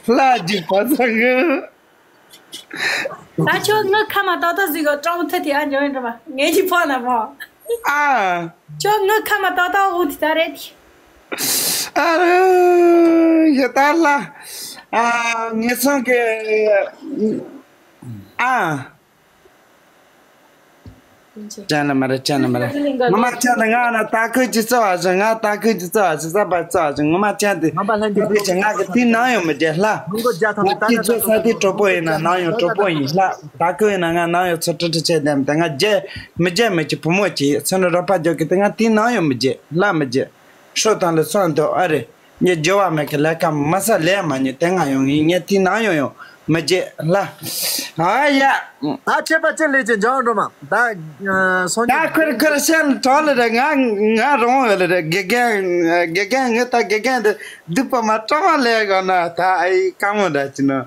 ལ་རྒྱུ་ཕ་སང་གི། ད་ཁྱོད་ངའི་ཁ་མ་ཏག་ཏག་ཟིག་གོ་སྤྲང་མོ་ཐུ་ཐི་ཨ་འཇོན་འགྲོ་མ་ངས་ཀྱི་ཕོ་ན་མོ། ཨ། ཁྱོད་ངའི་ཁ་མ་ཏག་ཏག་འོ་ཐི་ད་རེད་ཐི། ཨ་རེ། ཡ་ད་ལ། ཨ། ངེད་ཚང་གི། ཨ། ཅན་ལ་མ་རེད་ཅན་ལ་མ་རེད། ངོ་མ་ཅན་ལ་ང་ན་ད་ཁོས་ཅི་རྩ་བ་ཞིག་ང་ད་ཁོས་ཅི་རྩ་བ་ཞིག་ས་བ་རྩ་བ་ཞིག་ངོ་མ་ཅན་དེ་ང་པ་ལྷན་རྒྱས་ཁོས་ཅི་ང་གི་དེ་ནང་ཡོང་མི་རྒྱལ་ལ། ང་དེ་ཚོ་ས་དེ་གྲོགས་པོ་ཡིན་ན་ནང་ཡོང་གྲོགས་པོ་ཡིན་ལ། ད་ཁོས་ཡིན་ན་ང་ནང་ཡོང་ཚོ་ཁྲི་ཁྲི་བྱས་བསྡད་མི་དེ་ང་རྒྱལ་མི་རྒྱལ་མི་གྱི་བུ་མོ་གྱི་ཚོ་ནི་རོགས་པ་རྒྱག་གི་དེ་ང་དེ་ནང་ཡོང་མི་རྒྱལ་ལ་མི་རྒྱལ། ཧྲོ་དང་ལ་སོང་འདུག་ཨ་རེ། ངས་འགྱོ་བ་མེད་ཀི་ལས་ཀ་མ་ས་ལས་མ་ཉེ་དེ་ང་ཡོང་ཡིན་ངས་དེ་ནང་ཡོང་ཡོང་མི་རྒྱལ་ལ། ཨ་ཡ། ད་ཁྱེད་པ་ཅི་ལས་ཀྱི་འཇང་འགྲོ་མ་ད་སོང་ད་ཁུར་ཁུར་ཤན་གྲོགས་ལ་རེད། ང་ང་རོང་བ་ལ་རེད། དགེ་རྒན་དགེ་རྒན་ངས་ད་དགེ་རྒན་དེ་སྡུག་པ་མ་སྤྲང་བ་ལས་གོ་ན་ད་ཨ་ཡི་དཀའ་མོ་འདྲ་ཅི་ནོ།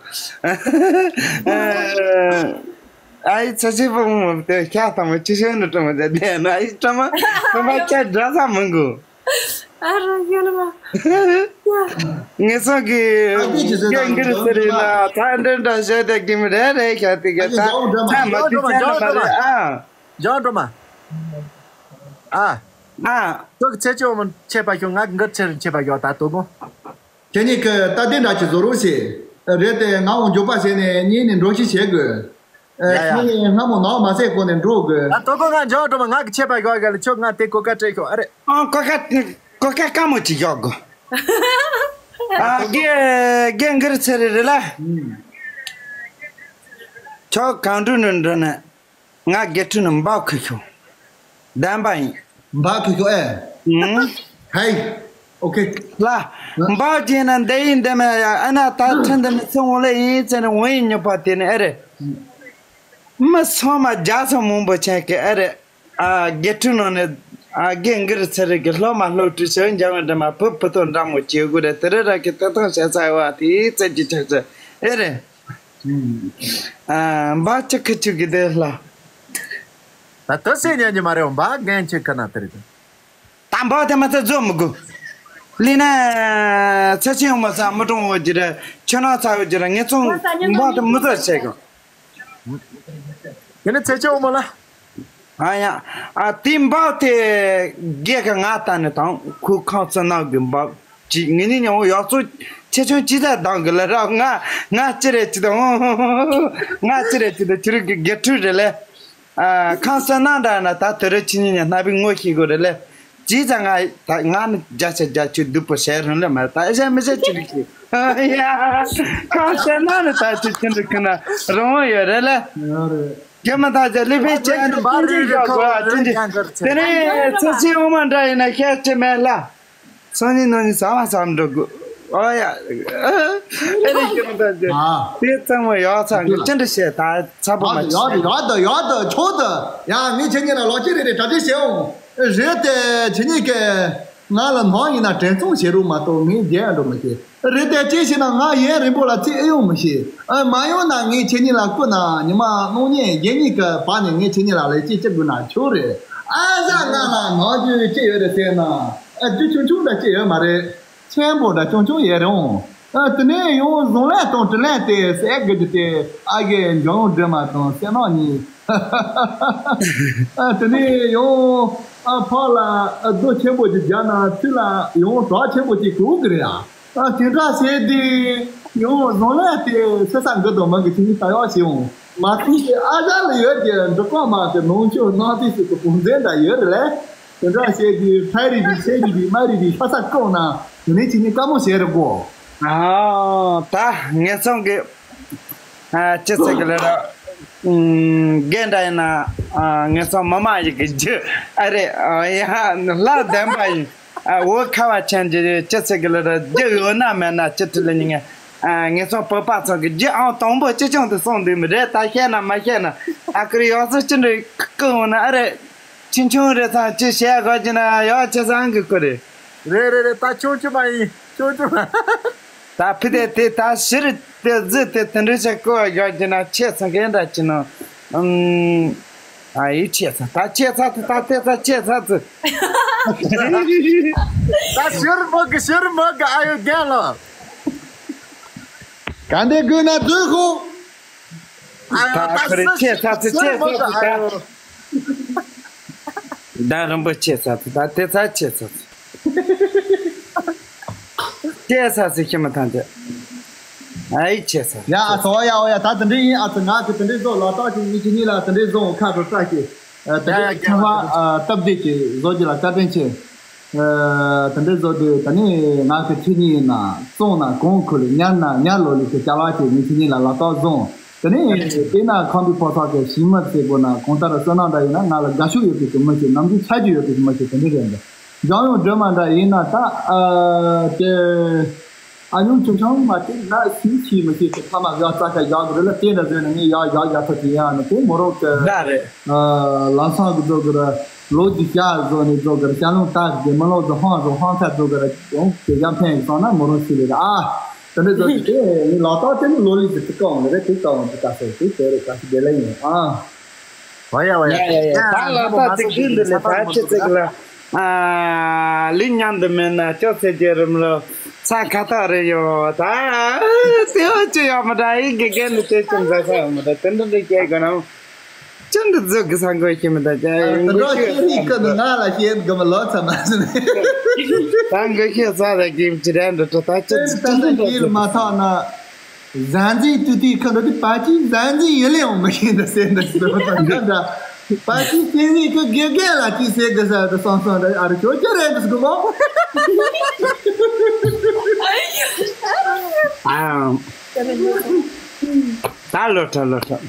ཨ་ཡི་ཚ་ཆེ་པོ་མོ་དེ་ཁྱ་ཐང་མོ་ཆི་ཤན་ནོ་སྤྲང་མོ་དེ་དེ་ནོ་ཨ་ཡི་སྤྲང་མ་སྤྲང་མ་ཁྱ་འདྲ་ས་མི་དགོས། ཨ་རོ་ཡོད་ལ་མ། ངེད་ཚང་གི་ཨ་ཅེ་ཅེ་ཟེར་རྒན་གིར་ཟེར་ཡིན་ན་ད་འདྲ་འདྲ་བཤད་དེ་གི་མི་རེ་རེ་ཤ་དེ་ག་ད་ད་མ་དུས་ཚན་ལ་མ་རེད་ཨ། ཇོ་འགྲོ་མ། ཨ། ཨ། ཁྱོད་ཀྱི་ཚེ་ཆེ་བོ་མོ་ཆེ་པ་ཁྱོད་ང་གི་འགར་ཚེ་རིང་ཆེ་པ་ཡོད་ད་དོ་གོ། ཁྱེད་གཉིས་ཀྱི་ལྟ་དེ་འདྲ་ཅིག་བཟོ་རོགས་ཞེས། རེད་དེ་ང་འོང་འཇོག་པ་བྱས་ནས་གཉིས་ནས་འགྲོ་ཤི་བྱེད་དགོས། ཡ་ཡ། ཁྱེད་གཉིས་སྔ་མོ་ནང་མ་ཟད་གོ་ནས་འགྲོ་དགོས། ད་དོ་གོ་ང་ཇོ་འགྲོ་མ་ང་གི་ཆེ་པ་ཡོད་ག་ལ་ཁྱོད་ང་དེ་གོ་ཀ་སྤྲད་ཤོག་ཨ་རེད། ཨང་གོ་ཀ་གོ་ཀ་དཀའ་མོ་ཅིག་ཡོད་གོ། ཨ་རྒན་རྒན་གིར་ཚེ་རིང་རེད་ལ། ཁྱོད་གང་འགྲོ་ནས་འགྲོ་ནས། ང་དགེ་ཕྲུག་ནི་འབའ་ཁུ་ཁྱོ། བདེན་པ་ཡིན། འབའ་ཁུ་ཁྱོ་ཨེ། ཨུང་། ཧེ། ཨོ་ཁེ། ལ། འབའ་ཅེ་ན་འདི་ཡིན་འདི་མེད་ཡ་ཨ་ན་ད་ཁྲིན་འདི་ནི་སོང་འོ་ལེ་ཡིན་ཟེར་ནས་འོ་ཡིན་ཉོ་པ་དེ་ནི་ཨེ་རེད། མི་སོང་མ་རྒྱ་སོང་མང་པོ་ཆེན་གི་ཨེ་རེད། ཨ་དགེ་ཕྲུག་ནང་ནས་ཨ་རྒན་གིར་ཚེ་རིང་གི་སློབ་མ་སློབ་ཕྲུག་ཆོས་འཇམ་བའི་འདྲ་མ་བུ་བུ་དོ་འདྲ་མོ་བྱེད་དགོས་རེད་དེ་རེད་ར་གི་ཏེ་ཐང་བྱས་ཚ་བ་དེ་ཙེ་ཅི་ཆག་ཆག་ཨེ་རེད། ཨ། འབའ་ཅི་ཁི་ཆུ་གི་དེ་ལ། ད་དུ་སེ་ཉན་གྱི་མ་རེད་འབའ་རྒན་ཆེ་ཁ་ན་དེ་རེད། ད་འབའ་དེ་མ་ཚད་བཟོ་མི་དགོས། ལི་ན་ཚེ་ཆེན་ཡོང་མ་ཚ་མི་གྲོང་འོ་ཇི་རེད་ཆོ་ན་ཚ་འོ་ཇི་རེད་ངེད་ཚོ་འབའ་དེ་མི་ཚ་བྱེད་གོ། དེ་ནི་ཚེ་ཆེན་འོ་མ་ལ། ཨ་ཡ། ཨ་དེ་འབའ་དེ་རྒྱལ་ཁ་ང་ལྟ་ནི་དང་ཁུ་ཁང་ཚ་ནག་གི་འབའ་ཅི་ངེད་གཉིས་ཉང་འོ་ཡག་ཚོ། ཆེ་ཆུང་ཅི་ད་དང་གི་ལ་ར་ང་ང་ཅི་རེད་ཅི་ད་ང་ཅི་རེད་ཅི་ད་ཁྱོད་རང་གི་དགེ་ཕྲུག་རེད་ལེ། ཨ་ཁམས་གསོལ་གནང་འདྲ་ན་ད་དེ་རུ་ཁྱེད་གཉིས་ནས་སྣ་བུག་ངོ་ཤེས་དགོས་རེད་ལེ། ཅི་ཙང་ང་ད་ང་ནི་བརྒྱ་ཆ་བརྒྱ་ཁྱོད་སྡུག་པོ་བྱས་རུང་ལེ་མ་ད་ཨེ་བྱས་མི་བྱས་ཅི་རིགས་ཤིག་ཡ། ཁམས་གསོལ་གནང་ནས་ད་ཁྱོད་ཁྱོད་འདི་ཁུ་ན་རང་དབང་ཡོད་རེད་ལེ། ཡོད་རེད། རྒྱ་མི་ད་ཅི་ལི་ཕི་ཅན་ནི་ཅི་འདྲ་ཡོད་དགོས་ཨ་ཅི་འདྲ། དེ་ནས་ཚེ་ཚེ་འོ་མ་འདྲ་ཡིན་ན་ཤེས་ཅི་མེད་ལ། སང་ཉིན་གནངས་ཉིན་ཟ་མ་ཟ་མི་འགྲོ་དགོས། ཨོ་ཡ། ཨེ་རེད་ཀྱི་མི་ད་ཅི། ཨ། དེ་ཚང་མ་ཡག་ཚང་གི་ཅི་འདྲ་བཤད་ད་ཚ་པོ་མ་ཡག་ཅི། ཡག་ད་ཡག་ད་ཆོག་ད། ཡ་ངས་ཁྱེད་གཉིས་ལ་ལོག་ཅི་རེད་རེད་གྲ་སྒྲིག་བྱེད་འོང་། རེད་དེ་ཁྱེད་གཉིས་ཀྱི་ང་ལ་ནང་ཡིན་ན་དྲན་ཚོང་བྱེད་རོགས་མ་གཏོགས་ངས་རྒྱལ་འགྲོ་མི་ཤེས། རེད་དེ་ཅི་ཞེ་ན་ང་ཡུན་རིང་པོ་ལ་ཚིག་ཨེ་ཡོང་མི་ཤེས། ཨ་མ་ཡོང་ན་ངས་ཁྱེད་གཉིས་ལ་བསྐུར་ན་ཉི་མ་གནངས་ཉིན་རྒྱལ་གཉིས་ཀྱི་བར་ནས་ངས་ཁྱེད་གཉིས་ལ་ལས་ཅི་ཅི་དགོས་ན་ཆོག་རེད། ཨ་ཟ་ང་ལ་ནང་རྒྱུ་ཅི་ཡོད་རེད་ཟེར་ན། ཨ་རྒྱུ་ཆུང་ཆུང་འདྲ་ཅི་ཡོད་མ་རེད། ཆེན་པོ་འདྲ་ཆུང་ཆུང་ཡོད་རེད་འོང་། ཨ་དེ་ནས་ཡང་བཟང་ལན་དང་དྲིན་ལན་དེ་ཟེར་གི་རྒྱུ་དེ་ཨ་གེ་འཇང་སྒྲོལ་མ་དང་སེམས་ནང་གཉིས། ཨ་དེ་ནས་ཡང་ཨ་ཕར་ལ་ཨ་རྡོ་ཆེན་པོ་ཅིག་རྒྱབ་ན་ཚུར་ལ་ཡང་བྲག་ཆེན་པོ་ཅིག་གྲུབ་གི་རེད་ཨ། ཨ་དེ་འདྲ་བྱས་དུས་ཡང་བཟང་ལན་དེ་སེ་ས་འགི་དང་མི་གི་ཆུ་ནི་ད་ཡག་བྱེད་འོང་། མ་ཚིག་གི་ཨ་ཟ་ལ་ཡོད་ཀྱི་འབྲི་གོང་མ་གི་ནང་ཆོས་སྣང་དུས་སུ་གི་བུང་བཙན་འདྲ་ཡོད་རེད་ལས། དེ་འདྲ་བྱས་དུས་ཕ་རི་རི་ཚེ་རི་རི་མ་རི་རི་ལྷ་ས་བཀོག་ན་དེ་ནས་ཆུ་ནི་དཀའ་མོ་བྱེད་རེད་གོ། ཨ་ད་ངེད་ཚང་གི་ཨ་ཅི་ཟེར་གི་ལ་ར། ཨུམ་རྒན་འདྲ་ཡིན་ན་ཨ་ངེད་ཚང་མི་མ་ཡི་གི་རྒྱུ་ཨ་རེད། ཨ་ཡ་ལྷ་ལྡན་པ་ཡིན། ཨ་འོ་ཁ་བ་ཅན་གྱི་ཅི་ཟེར་གི་ལ་ར་རྒྱུ་ཡོད་ན་མེད་ན་ཅི་ཁྲི་ལ་ཉིན་ངས་ཨ་ངེད་ཚང་བོད་པ་ཚང་གི་རྒྱུ་ཨང་དང་པོ་ཅི་བྱུང་དུ་སོང་འདུག་མི་རེད། ད་བཤད་ན་མ་བཤད་ན་ཨ་ཁུར་ཡོད་ཚོད་ཅི་འདྲ་ཁུག་འོང་ན་ཨ་རེད། ཆུང་ཆུང་རེད་ཚང་ཅི་བཤད་དགོས་ཀྱི་ན་ཡག་ཆེ་ཚང་གི་ཁུ་རེད། རེད་རེད་རེད། ད་ཆུང་ཆུང་མ་ཡིན། ཆུང་ཆུང་མ། ད་ཕི་དེ་དེ་ད་ཕྱིར་དེ་ཟི་དེ་དེ་འདྲ་ཞིག་གོ་ཡོད་ཀྱི་ན་ཆེ་ཚང་གི་འདྲ་ཅི་ནོ། ཨམ། ཨ་ཡི་ཆེ་ཚང་ད་ཆེ་ཚང་དེ་ད་དེ་ཚང་ཆེ་ཚང་ཚི། ད་ཕྱིར་མོ་གི་ཕྱིར་མོ་གི་ཨ་ཡོ་རྒན་ལོ། ག་འདྲ་དགོས་ན་འཛུལ་ཤོག། ཨ་ཡོ་ད་ད་ཁོ་རེ་ཕྱིར་ཆེ་ཚང་ཚི་ཕྱིར་ཆེ་མོ་ཚང་གི་ཚི་ཨ་ད། ཡོ། ད་རིན་པོ་ཆེ་ས་ཚི་ད་དེ་ཚ་ཆེ་ས་ཚི། ཆེ་ས་ཚི་ཤི་མི་ཐང་ཆེ། ཨའི་ཆེ་ས་ཡ་ཨ་ཚོ་ཡ་ཨོ་ཡ་ད་དེ་འདྲ་ཡིན། ཨ་ཚོ་ང་གི་དེ་འདྲ་བཟོ་ལ་ཏོག་ཅིག་ཉིད་ཀྱི་གཉིས་ལ་དེ་འདྲ་བཟོ་ཁ་དྲོ་སྐྲ་ཤི། ཨ་དེ་ཡ་ཡ་འདྲ་ཁྱེད་རྒན་ལགས་ལ་ཨ་སྟབས་བདེ་ཅིག་བཟོ་རྒྱུ་ལ་བཀའ་དྲིན་ཆེ། ཨ་དེ་འདྲ་བཟོ་དུས་ད་ནི་ང་གི་ཁྱེད་གཉིས་ཡིན་ན་བཙོང་ན་གོང་ཁུལ་ཉར་ན་ཉར་ལོ་ལི་གི་བྱ་བ་ཅིག་ངས་ཁྱེད་གཉིས་ལ་ལ་ཏོག་བཟོ། དེ་ནས་དེ་ན་ཁམས་པའི་ཕོ་སོག་གི་ཞིང་མི་ཟེར་དགོས་ན་གང་ལྟར་བསོད་ནམས་འདྲ་ཡིན་ན་ང་ལ་དགའ་ཤོས་ཡོད་པའི་གི་མི་ཞིག་ནམ་རྒྱུན་ཆ་རྒྱུས་ཡོད་པའི་གི་མི་ཞིག་དེ་འདྲ་རེད་འདུག་འཇམ་དབྱངས་སྒྲོལ་མ་འདྲ་ཡིན་ན་ད་ཨ་དེ་ཨ་ཉུང་ཆུང་ཆུང་མ་དེ་ན་སུས་ཤེས་མི་ཤེས་ཀྱི་ཐ་མ་ཡག་རྩ་ཁ་ཡག་རེད་ལ། དེ་འདྲ་ཟེར་ནས་ངས་ཡག་ཡག་ཡག་ཐག་ཅིག་ཡང་ནི་དེ་མོ་རོགས་ཀྱི་ལ་རེད། ཨ་ལམ་སང་གི་བཟོ་གི་ར་ལོ་རྒྱུས་བཤད་བཟོ་ནས་བཟོ་གི་ར་བཤད་ལུང་བཏབ་གི་མི་ལོ་བཟོ་ཧང་བཟོ་ཧང་ཁ་བཟོ་གི་ར་ཡོང་གི་ཡང་ཕན་ཡིན་སོང་ན་མོ་རོགས་ཤེས་རེད་ཨ། དེ་འདྲ་ཟེར་གྱི་དེ་ངའི་ལག་རྟགས་དེ་ནི་ལོ་ལི་ཟེར་གྱི་ཀ་འོང་རེད། དེ་ཀ་འོང་གི་ཀ་ཟེར་དེ་དེ་རེད། ཀ་ཟེར་དེ་ལ་ཡིན་ཨ། ཝ་ཡ་ཝ་ཡ། ཡ་ཡ་ཡ། ད་ལག་རྟགས་ཅིག་ཤིན་ཏུ་ལས་ད་ཁྱེད་ཚིག་ལ་ཨ་ལུས་མཉམ་དུ་མེད་ན་ཅོག་ཙེ་རྒྱལ་རིམ་ལོ་ཚ་ཁ་ཐག་རེད་ཡོ། ད་དེ་བ་ཅི་ཡོད་མ་ད་ཡིན་གི་རྒན་ནི་དེ་ཅུང་ཟ་ས་ཡོད་མ་ད་དེ་འདྲ་འདྲ་སྐྱེ་དགོས་ན། ཅི་འདི་ཟོ་གི་ས་འགོ་ཤེས་མི་ད་ཅི། ཨ་ཡིན་དེ་འགོ་འདྲ་ཤེས་ཁྱེད་ནི་ཀ་ནི་ང་ལ་ཤེས་གི་མི་ལོ་ཚ་མ་ཟིན། ད་འགོ་ཤེས་ས་ད་གི་ཅི་རེད་འདི་ད་ཅི་ཨེ་ད་ཅི་ད་ཅི་ཤེས་ལ་མ་ཐག་ན། གཟའ་འཛིན་དུས་དུས་ཁ་འདི་དུས་པ་ཅི་གཟའ་འཛིན་ཡིན་ལེ་འོང་མི་ཤེས་འདི་ཟེར་འདི་ཟེར་བ་ད་འདྲ། པ་ཅི་དེ་ནི་ཁོ་དགེ་རྒན་ལ་ཅི་ཟེར་གི་ས་འདི་སོང་སོང་འདི་ཨ་རི་ཁྱོད་ཅི་རེད་འདི་ཟེར་གི་གོ། ཨ། ད་ལོ་ཁྲ་ལོ་ཁྲ།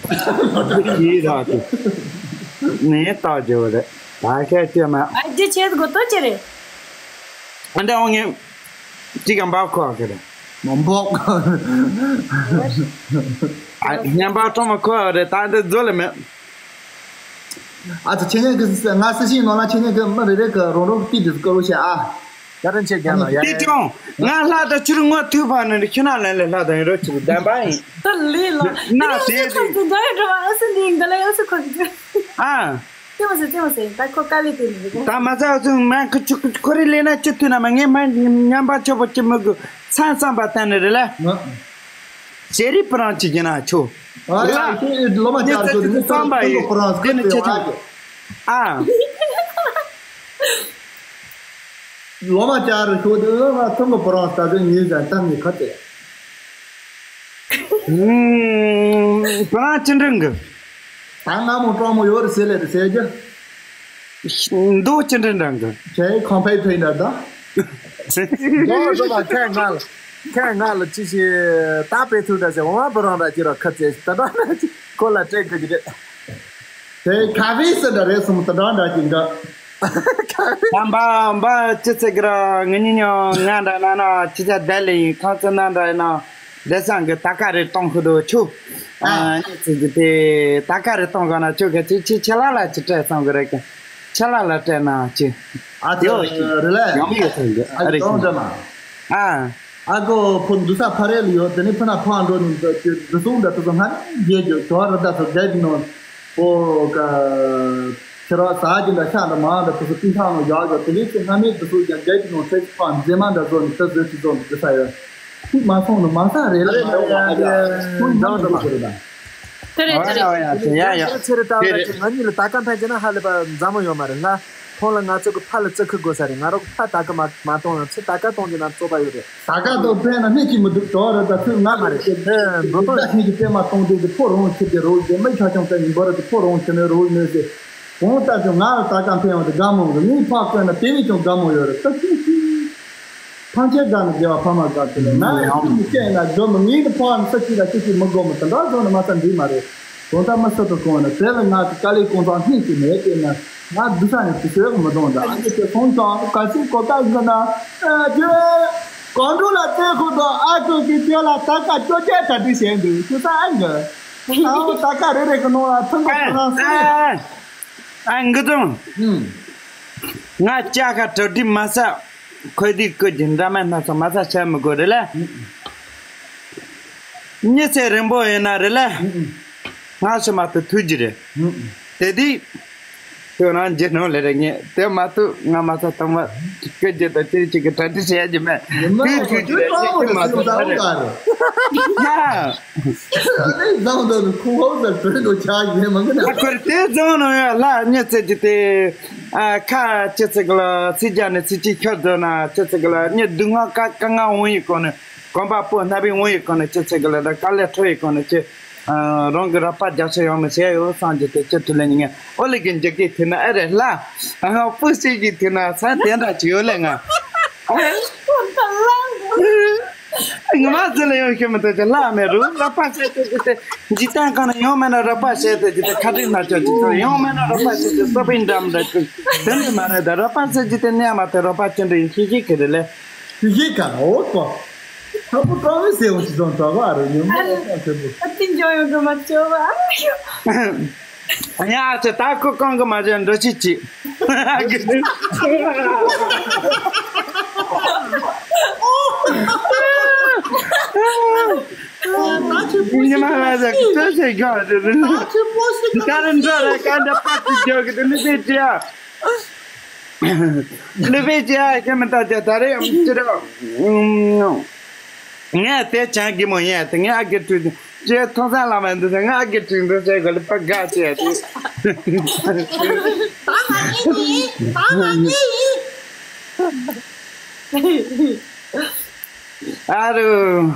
ཡིད་རག་གི། ནས་ལྟ་རྒྱུ་རེད། ད་ཁྱེད་ཀྱི་མ། ཨ་ཅེ་ཆེད་གོ་ཏོ་ཅེ་རེད། ཨ་འདྲ་འོང་ངེ། ཅི་གམ་པ་ཁོ་གི་རེད། མ་འབོག་ཨ་སྙམ་པ་ཁྲོ་མ་ཁོ་རེད། ད་འདི་རྫོ་ལ་མེད། ཨ་ཙི་ཆེ་ཉན་གི་ང་སི་ཤིང་ནོ་ལ་ཆེ་ཉན་གི་མི་རེ་རེ་གི་རོང་རོང་ཏི་དུ་ཀོ་རུ་ཤ་ཨ། ཡ་རན་ཆེ་རྒན་ལ་ཡ་ཏི་ཡ། ཅོང་ང་ལྷ་དང་ཆུ་རུ་ངོ་ཐུག་ཕ་ནི་ཁྱི་ན་ལན་ལ་ལྷ་དང་ཡོད་རོ་ཆུ་རུ་ལྡན་པ་ཡིན། ད་ལི་ལ། ན་ཏེ་ཏེ། ཨ། ཏེ་མ་ཟེར་ཏེ་མ་ཟེར། ད་ཁོ་དཀའ་ལས་དེ་ནི་རེད། ད་མ་ཟ་ཚུ་མ་ཁོ་ཆུ་ཁོ་རི་ལེ་ན་ཅི་ཐུ་ན་མ་ངས་མ་ཉམས་པ་ཆོ་པོ་ཅི་མི་དགོས་ཚན་བསམ་པ་བསྟན་ནི་རེད་ལ། ང་། ཤེ་རི་པ་རང་ཅི་གི་ན་ཆོ། ཨ་ཡ་ལ། ཁྱེད་ལོ་མ་ཉི་ཆ་ཚ་ཆུ་ཚི་བསམ་པ་ཡི་ཁོ་རང་དེ་ནི་ཆེ་ཆུང་། ཨ། ལོ་མ་བཅར་རུ་ཤོག་དེ་ལོ་མ་ཐུམ་པ་པོ་རང་ད་གཟོད་ཉིན་ཟན་ཐམ་ཉི་ཁ་ཏེ། ཨུམ། པོ་རང་ཅི་འདྲ་གི། ད་སྔ་མོ་སྤྲང་མོ་ཡོད་རེད་ཟེར་ལེ་རེད་ཟེར་རྒྱུ། མདོ་ཅི་འདྲ་འདྲ་གི། ཁྱེད་ཁང་ཕའི་ཕའི་འདྲ་ད། མདོ་ཟེར་བ་ཁྱེད་ང་ལ། ཁྱེད་ང་ལ་ཅི་ཞིག་ད་པའི་ཚུལ་འདྲ་ཟེར་འོང་བ་པོ་རང་འདྲ་ཅི་ར་ཁ་ཚེ་ད་འདྲ་འདྲ་ཅི་ཁོ་ལ་སྤྲད་དགོས་ཀྱི་རེད། དེ་ཁ་བའི་སི་འདྲ་རེད་སོང་ད་འདྲ་འདྲ་ཅི་འདྲ། ཁ་བའི། ད་འབའ་འབའ་ཅི་ཚེ་གི་ར་ངི་ཉི་ཉོ་ང་འདྲ་ན་ན་ཅི་ཚ་དལ་ལེ་ཡིན་ཁང་ཚེ་ན་འདྲ་ཡིན་ན། ལེ་སང་གི་ད་ཀ་རེ་གཏོང་ཤི་དོ་ཆུ། ཨ། ཨ་ནི་ཚེ་གི་དེ་ད་ཀ་རེ་གཏོང་ག་ན་ཆུ་ག་ཅི་ཅི་ཆེ་ལ་ལ་ཅི་སྤྲད་སང་གི་རེད་གི། ཆེ་ལ་ལ་སྤྲད་ན་ཅི། ཨ་ཡོ་ཅི། རེད་ལེ། ཡོང་ཡོད་ཚང་གི། ཨ་རེ་གཏོང་ཅི། ད་ན། ཨ། ཨ་གོ་ཕོ་འདུ་ས་ཕ་རེ་ལ་ཡོད་དེ་ནི་ཕུ་ན་ཕང་འགྲོ་ནི་འདུ་སུང་འདྲ་དུ་སུ་ཧ་རྒྱས་རྒྱུ་གོ་ར་ད་སུ་རྒྱས་ནོ། ཨོ་ཀ། ཁྱེད་རང་ཟ་གི་འདྲ་ཤ་འདྲ་མང་འདྲ་དུ་སུ་ཏིང་ཐང་ནོ་ཡག་ཡོད་དེ་ལས་ཚེ་སྔ་མའི་དུ་སུ་ཀྱང་རྒྱལ་གྱི་ནང་ཚེ་ཕ་མཛེས་མ་འདྲ་བཟོ་ནི་ད་བཟོས་ཀྱི་བཟོ་ནི་དུ་ས་ཡོད། ཁུག་མ་སོང་ནི་མ་ས་རེད་ལ་ཡ་ཡ་ཡ་ཡ། ཁུག་མ་སོང་ནི་རེད་ད། དེ་རེད་དེ་རེད། ཨོ་ཡ་ཡ་ཡ་ཡ། ཚེ་རེ་ད་ལ་ཅི་ང་གཉིས་ལ་ད་ཀ་ཕན་ཅེ་ན་ཧ་ལས་པ་མཛའ་མོ་ཡོད་མ་རེད་ལ། ཁོང་ལ་ང་ཚོ་གི་ཕ་ལ་བརྩི་ཁུར་དགོས་ས་རེད། ང་རོ་ཕ་ད་ཀ་མ་མ་གཏོང་ན་ཚེ་ད་ཀ་གཏོང་རྒྱུ་ན་བཙོག་པ་ཡོད་རེད། ད་ཀ་གཏོང་ཕན་ན་སྣེ་གཅིག་མི་འདུག་དོ་རེད་ད་ཚོད་ང་མ་རེད། ཨེ་འགྲོ་དོ་ད་ཁྱེད་ཀྱི་པད་མ་གཏོང་དེ་གི་ཕོ་རོང་ཁྱེད་ཀྱི་རོལ་དེ་མི་ཆ་ཆུང་ད་ཡིན་པ་རེད་དེ་ཕོ་རོང་ཁྱེད་ནས་རོལ་མེད་ཟེར། གང་ལྟར་ཀྱང་ང་ལ་ད་ཀ་ཕན་ཡོང་དེ་དགའ་མོ་རེད། ངའི་ཕ་བསྐོན་ན་དེ་བས་ཀྱང་དགའ་མོ་ཡོད་རེད་ད་ཁྱེད་ཀྱི། ཕམ་ཆེན་དགའ་ན་དགེ་བ་ཕ་མ་དགའ་དེ་ལ་ང་ཡང་ཁྱིམ་མི་སྐྱེས་ན་སྒྲོལ་མ་ངའི་ནི་ཕ་ནི་ས་གཅིག་ལ་གཅིག་གཅིག་མི་དགོས་མོ་དེ་འདྲ་བཟོ་ནི་མ་ཚད་འགྲིག་མ་རེད། དོན་དག་མི་སྲིད་དུ་གོང་ནི་དེ་ལ་ང་གི་དཀའ་ལས་ཀུན་སྤངས་སྙིང་གི་མེད་དེ་ན་ང་འདི་ས་ནས་དུ་ཤོད་མི་གཏོང་ད་ཨ་ནི་དེ་སོང་ཙང་ག་ཚོད་གོ་སྐབས་འདི་ན་ཨ་ཅེ་གང་འགྲོ་ལ་བཙན་ཁོ་དང་ཨ་ཁུ་གི་ཁྱོད་ལ་ད་ཀ་སྐྱོ་ཅེ་གྲ་སྒྲིག་བྱས་འདུག་ཁྱོད་ས་ཨ་ངི་ཨ་ད་ཀ་རེ་རེ་གི་ནང་ལ་ཐུག་གི་ཁོ་རང་སོང་། ཨ་འགི་ཙང་ང་ཅག་ག་གྲ་སྒྲིག་མ་ས། ཁོས་འདི་ཁོས་ཀྱི་འདྲ་མིན་སྣ་ཚོགས་མ་ཚ་བྱ་མི་དགོས་རེད་ལ། མྱི་ཚེ་རིང་པོ་ཡིན་ན་རེད་ལ། སྔ་ཕྱི་མ་དུ་ཐུག་རྒྱུ་རེད། དེ་དུས་ཁྱོད་རང་རྒྱུ་ནོར་ལས་རེད་ངས་དེ་མ་ཐུག་ང་མ་ཚ་ཐོག་མ་ཁོས་རྒྱུ་དང་ཅི་རིགས་ཅིག་གི་གྲ་སྒྲིག་བྱེད་ཡ་རྒྱུ་མེད། དུས་ཐུག་རྒྱུ་རེད་ཁྱོད་དེ་མ་ཐུག་ད་རེད། ཡ། བཟང་དོ་ནི་ཁོ་ཧོ་ཟེར་བོད་དུ་ཆགས་ཡིན་མང་གི་ན། ཁོར་དེ་བཟང་ནོ་ཡ་ལ་མྱི་ཚེ་ཀྱི་དེ། ཨ་ཁ་ཅི་ཚིག་ལ་ཚིག་རྒྱ་ནི་ཚིག་ཅིག་ཁྱོད་དོ་ན་ཅི་ཚིག་ལ་མྱི་སྡུག་བསྔལ་ཀ་ཀ་ང་འོང་ཡི་གོ་ནི་གོམ་པ་སྤོ་སྣ་བའི་འོང་ཡི་གོ་ནི་ཅི་ཚིག་ལ་ད་དཀའ་ལས་ཁྲོ་ཡི་གོ་ནི་ཅི། ཨ་རང་གི་རོགས་པ་རྒྱག་ཆེ་ཡོང་མི་ཤེས་ཡོ་སང་རྒྱུ་དེ་ཅི་ཐུ་ལེ་ཉི་ངེ་ཨོ་ལི་གི་འཇིག་གི་ཐུ་ན་ཨེ་རེད་ལ། ཨ་སྤུ་ཤིག་གི་ཐུ་ན་ས་དེ་འདྲ་ཅི་ཡོད་ལེ་ང་། ང་མ་ཟེར་ལ་ཡོང་ཤེས་མི་ཐུབ་ཀྱི་ལ་མེ་རུ་ར་པ་ཤེས་ཏེ་ཇི་ཏེ་འཇི་ཏང་ག་ན་ཡོང་མེ་ན་ར་པ་ཤེས་ཏེ་ཇི་ཏེ་ཁ་ཏིག་ན་ཅོ་ཇི་ཏེ་ཡོང་མེ་ན་ར་པ་ཤེས་ཏེ་སོ་པིན་འདམ་ར་ཅོ་དེ་ནི་མ་རེད་ད་ར་པ་ཤེས་ཇི་ཏེ་ནེ་མ་ཏེ་ར་པ་ཅན་རེ་ཤི་ཤི་ཁེ་རེ་ལེ། ཤི་ཤི་ཁ་ཨོ་ཏོ། ཁ་པོ་ཏོ་མི་སེ་འོ་ཅི་ཙོང་ཏོ་བ་རེ་ཉོ་མ་ར་པ་ཤེས་པོ། ཨ་ཏིན་ཇོ་ཡོང་གི་མ་ཅོ་བ། ཡ་ཅེ་ད་ཁོ་གང་གི་མ་ཅན་འགྲོ་ཅི་ཅི། ཉི་མ་ལ་ཟ་ཁི་ཚོད་ཟེར་གྱོ་རེ་རེ། ད་རེ་འགྲོ་རེ་ཀ་འདྲ་པ་ཅི་གྱོ་གི་དེ་ནི་བེ་ཅི་ཡ། ནི་བེ་ཅི་ཡ་ཁྱེད་མི་ལྟ་ཅེ་ད་རེ་ཅི་རེ། ངས་དེ་ཅང་གི་མོ་ཡས་དེ་ངས་ཨ་གི་ཁྲུས་ཅེས་ཐོང་ས་ལ་མ་འདུག་ས་ང་ཨ་གི་ཁྲུས་འདུག་ཟེར་གོ་ལེ་པ་དགའ་ཅེས་དེ། ད་ང་ཨེ་ཡིན། ད་ང་ཨེ་ཡིན། ཨ་རུ།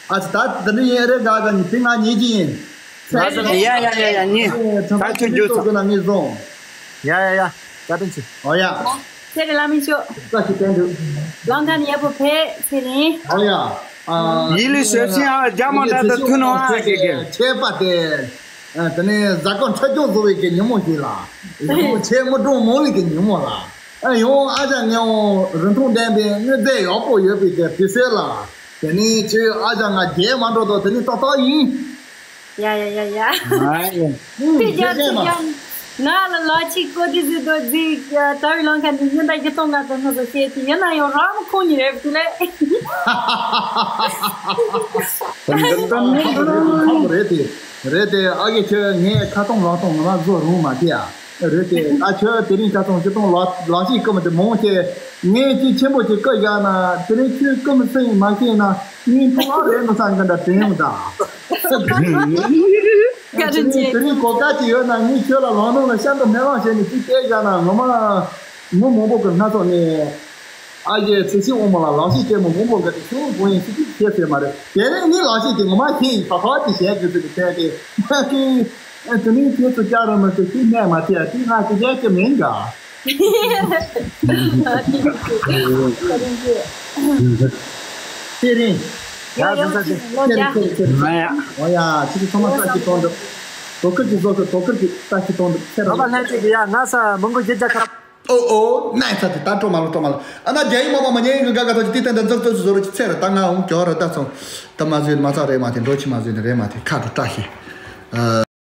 ཨ་ཙི་ད་ད་ནི་ཡིན་རེ་དགའ་དགའ་ནི་དེ་ང་ཉེ་གི་ཡིན། ཡ་ཡ་ཡ་ཡ་ཉེ། ད་ཁྱོད་རྒྱུ་ཚོ་ན་ངས་བཟུང་། ཡ་ཡ་ཡ། བཀའ་དྲིན་ཆེ། ཨོ་ཡ། ཚེ་རིང་ལ་མི་ཤོག་བཀའ་ཞིག་བསྟན་འདུག་ལང་ཀ་ནི་ཡ་པོ་ཕེ་ཚེ་རིང་། ཨོ་ཡ། ཡིད་ལུས་ཟོལ་ཤིང་ཨ་རྒྱ་མོ་འདྲ་དུ་ཐུ་ནོ་ཨ་ཀེ་ཀེ། ཁྱད་པར་དེ། དེ་ནས་གཟའ་སྐར་འཕྲོད་སྦྱོར་བཟོ་བའི་གི་ཉིན་མོ་ཞིག་ལ། ཡང་ཆེས་མི་གྲོང་མོ་ལི་གི་ཉིན་མོ་ལ། ཨ་ཡང་ཨ་ཅག་ངའི་རིན་ཐང་ལྡན་པའི་དངོས་རྫས་ཡག་པོ་ཡོད་པའི་གི་དུས་ཚོད་ལ། དེ་ནས་ཁྱོད་ཨ་ཅག་ང་རྒྱལ་མ་འགྲོ་དོ་དེ་ནས་ཏག་ཏག་ཡིན། ཡ་ཡ་ཡ་ཡ། ཨ་ཡ། ཨུ། ཐུགས་རྒྱལ་ཐུགས་རྒྱལ། ང་ལ་ལོ་གཅིག་གོ་དུས་ཟིག་དོ་རྫིག་དྲ་བའི་ལང་ཀ་འདི་ཉིན་ད་བཞི་སྟོང་ལྔ་སྟོང་ལྔ་སོ་བཤད་དེ་ཡིན་ན་ཡང་རང་ཁོང་ཉིད་རེད་དེ་ལས། རེད་དེ་རེད་དེ་ཨ་གེ་ཁྱོད་ངས་ཁ་སྟོང་ལག་སྟོང་ང་མ་བཟོ་རུང་མ་དེ་ཡ། རེད་དེ་ད་ཁྱོད་དེ་རིང་ཁ་སྟོང་ཆིག་སྟོང་ལག་ལག་ཤེས་རྐུ་མ་དེ་མང་ཆེ་ངས་ཅི་ཆེན་པོ་ཅིག་རྐུ་བཞག་ན་དེ་རིང་ཁྱོད་རྐུ་མ་སེང་མ་ཤེས་ན་ངས་ཐོག་ཨ་རེད་ནོ་ས་འགན་ད་དྲན་ཡོང་ད། བཀའ་དྲིན་ཆེ། དེ་རིང་གོ་སྐབས་ཅིག་ཡོད་ན་ངས་ཁྱོད་ལ་ལམ་ནང་ལ་ཤ་འདྲ་སྨན་བླངས་བྱས་ནས་ཅིག་བལྟས་བཞག་ན་ངོ་མ་མི་མང་པོ་གི་སྣ་ཚོགས་ནས་ ཨ་ཡེ་ཚེ་ཤིང་འོ་མ་ལ་ལག་ཤེས་ལྟད་མོ་མང་པོ་འགའ་དེ་ཤོག་དགོས་ཡིན་ཤི་ཤི་ཤེས་ཟེར་མ་རེད། དེ་རིང་ནི་ལག་ཤེས་དེ་ངོ་མ་ཤེས་ཡིན། ཕ་ཕ་དེ་བྱས་དགོས་ཚུལ་གྱི་ཐད་དེ་མ་ཤེས་ཡིན། དེ་ནི་དེ་ཚོ་བསྐྱར་ར་མ་ཤེས་ཤི་གནས་མ་ཐེ་ཡ་དེ་ང་དེ་བྱས་ཀྱི་མིན་ག། དེ་རིང་། ཡ་ཡ་ཡ་ཡ་ཡ། ཁྱེད་ཁྱེད་ཁྱེད་ཁྱེད། ང་ཡ། ཨོ་ཡ། ཁྱེད་ཀྱི་ཚང་མ་ལྟ་ཅི་གཏོང་འདུག་དོ་ཁུར་གྱི་བཟོ་ཁུར་དོ་ཁུར་གྱི་ལྟ་ཅི་གཏོང་འདུག་ཁྱེད་རང་། ལྷན་ཅིག་གི་ཡ་ང་ས་མང་པོ་རྒྱལ་རྒྱལ་ཁ། ཨོ་ཨོ། ནའི་ཚ་དེ་ད་སྤྲོ་མ་ལོ་སྤྲོ་མ་ལོ། ཨ་ན་རྒྱ་ཡིག་མ་མ་མ་ཉན་གི་ག་ག་ཐོག་ཅི་དེ་ཏན་ཏན་ཙག་ཙག་བཟོ་རོ་ཅི་ཚེ་ར་ད་ང་འོང་གྱོ་ར་ད་ཚོང་། ད་མ་བཟོས་མ་ཚ་རེད་མ་དེ་འགྲོ་ཅི་མ་བཟོས་ནི་རེད་མ་དེ་ཁ་དྲོ་བཀྲ་ཤིས།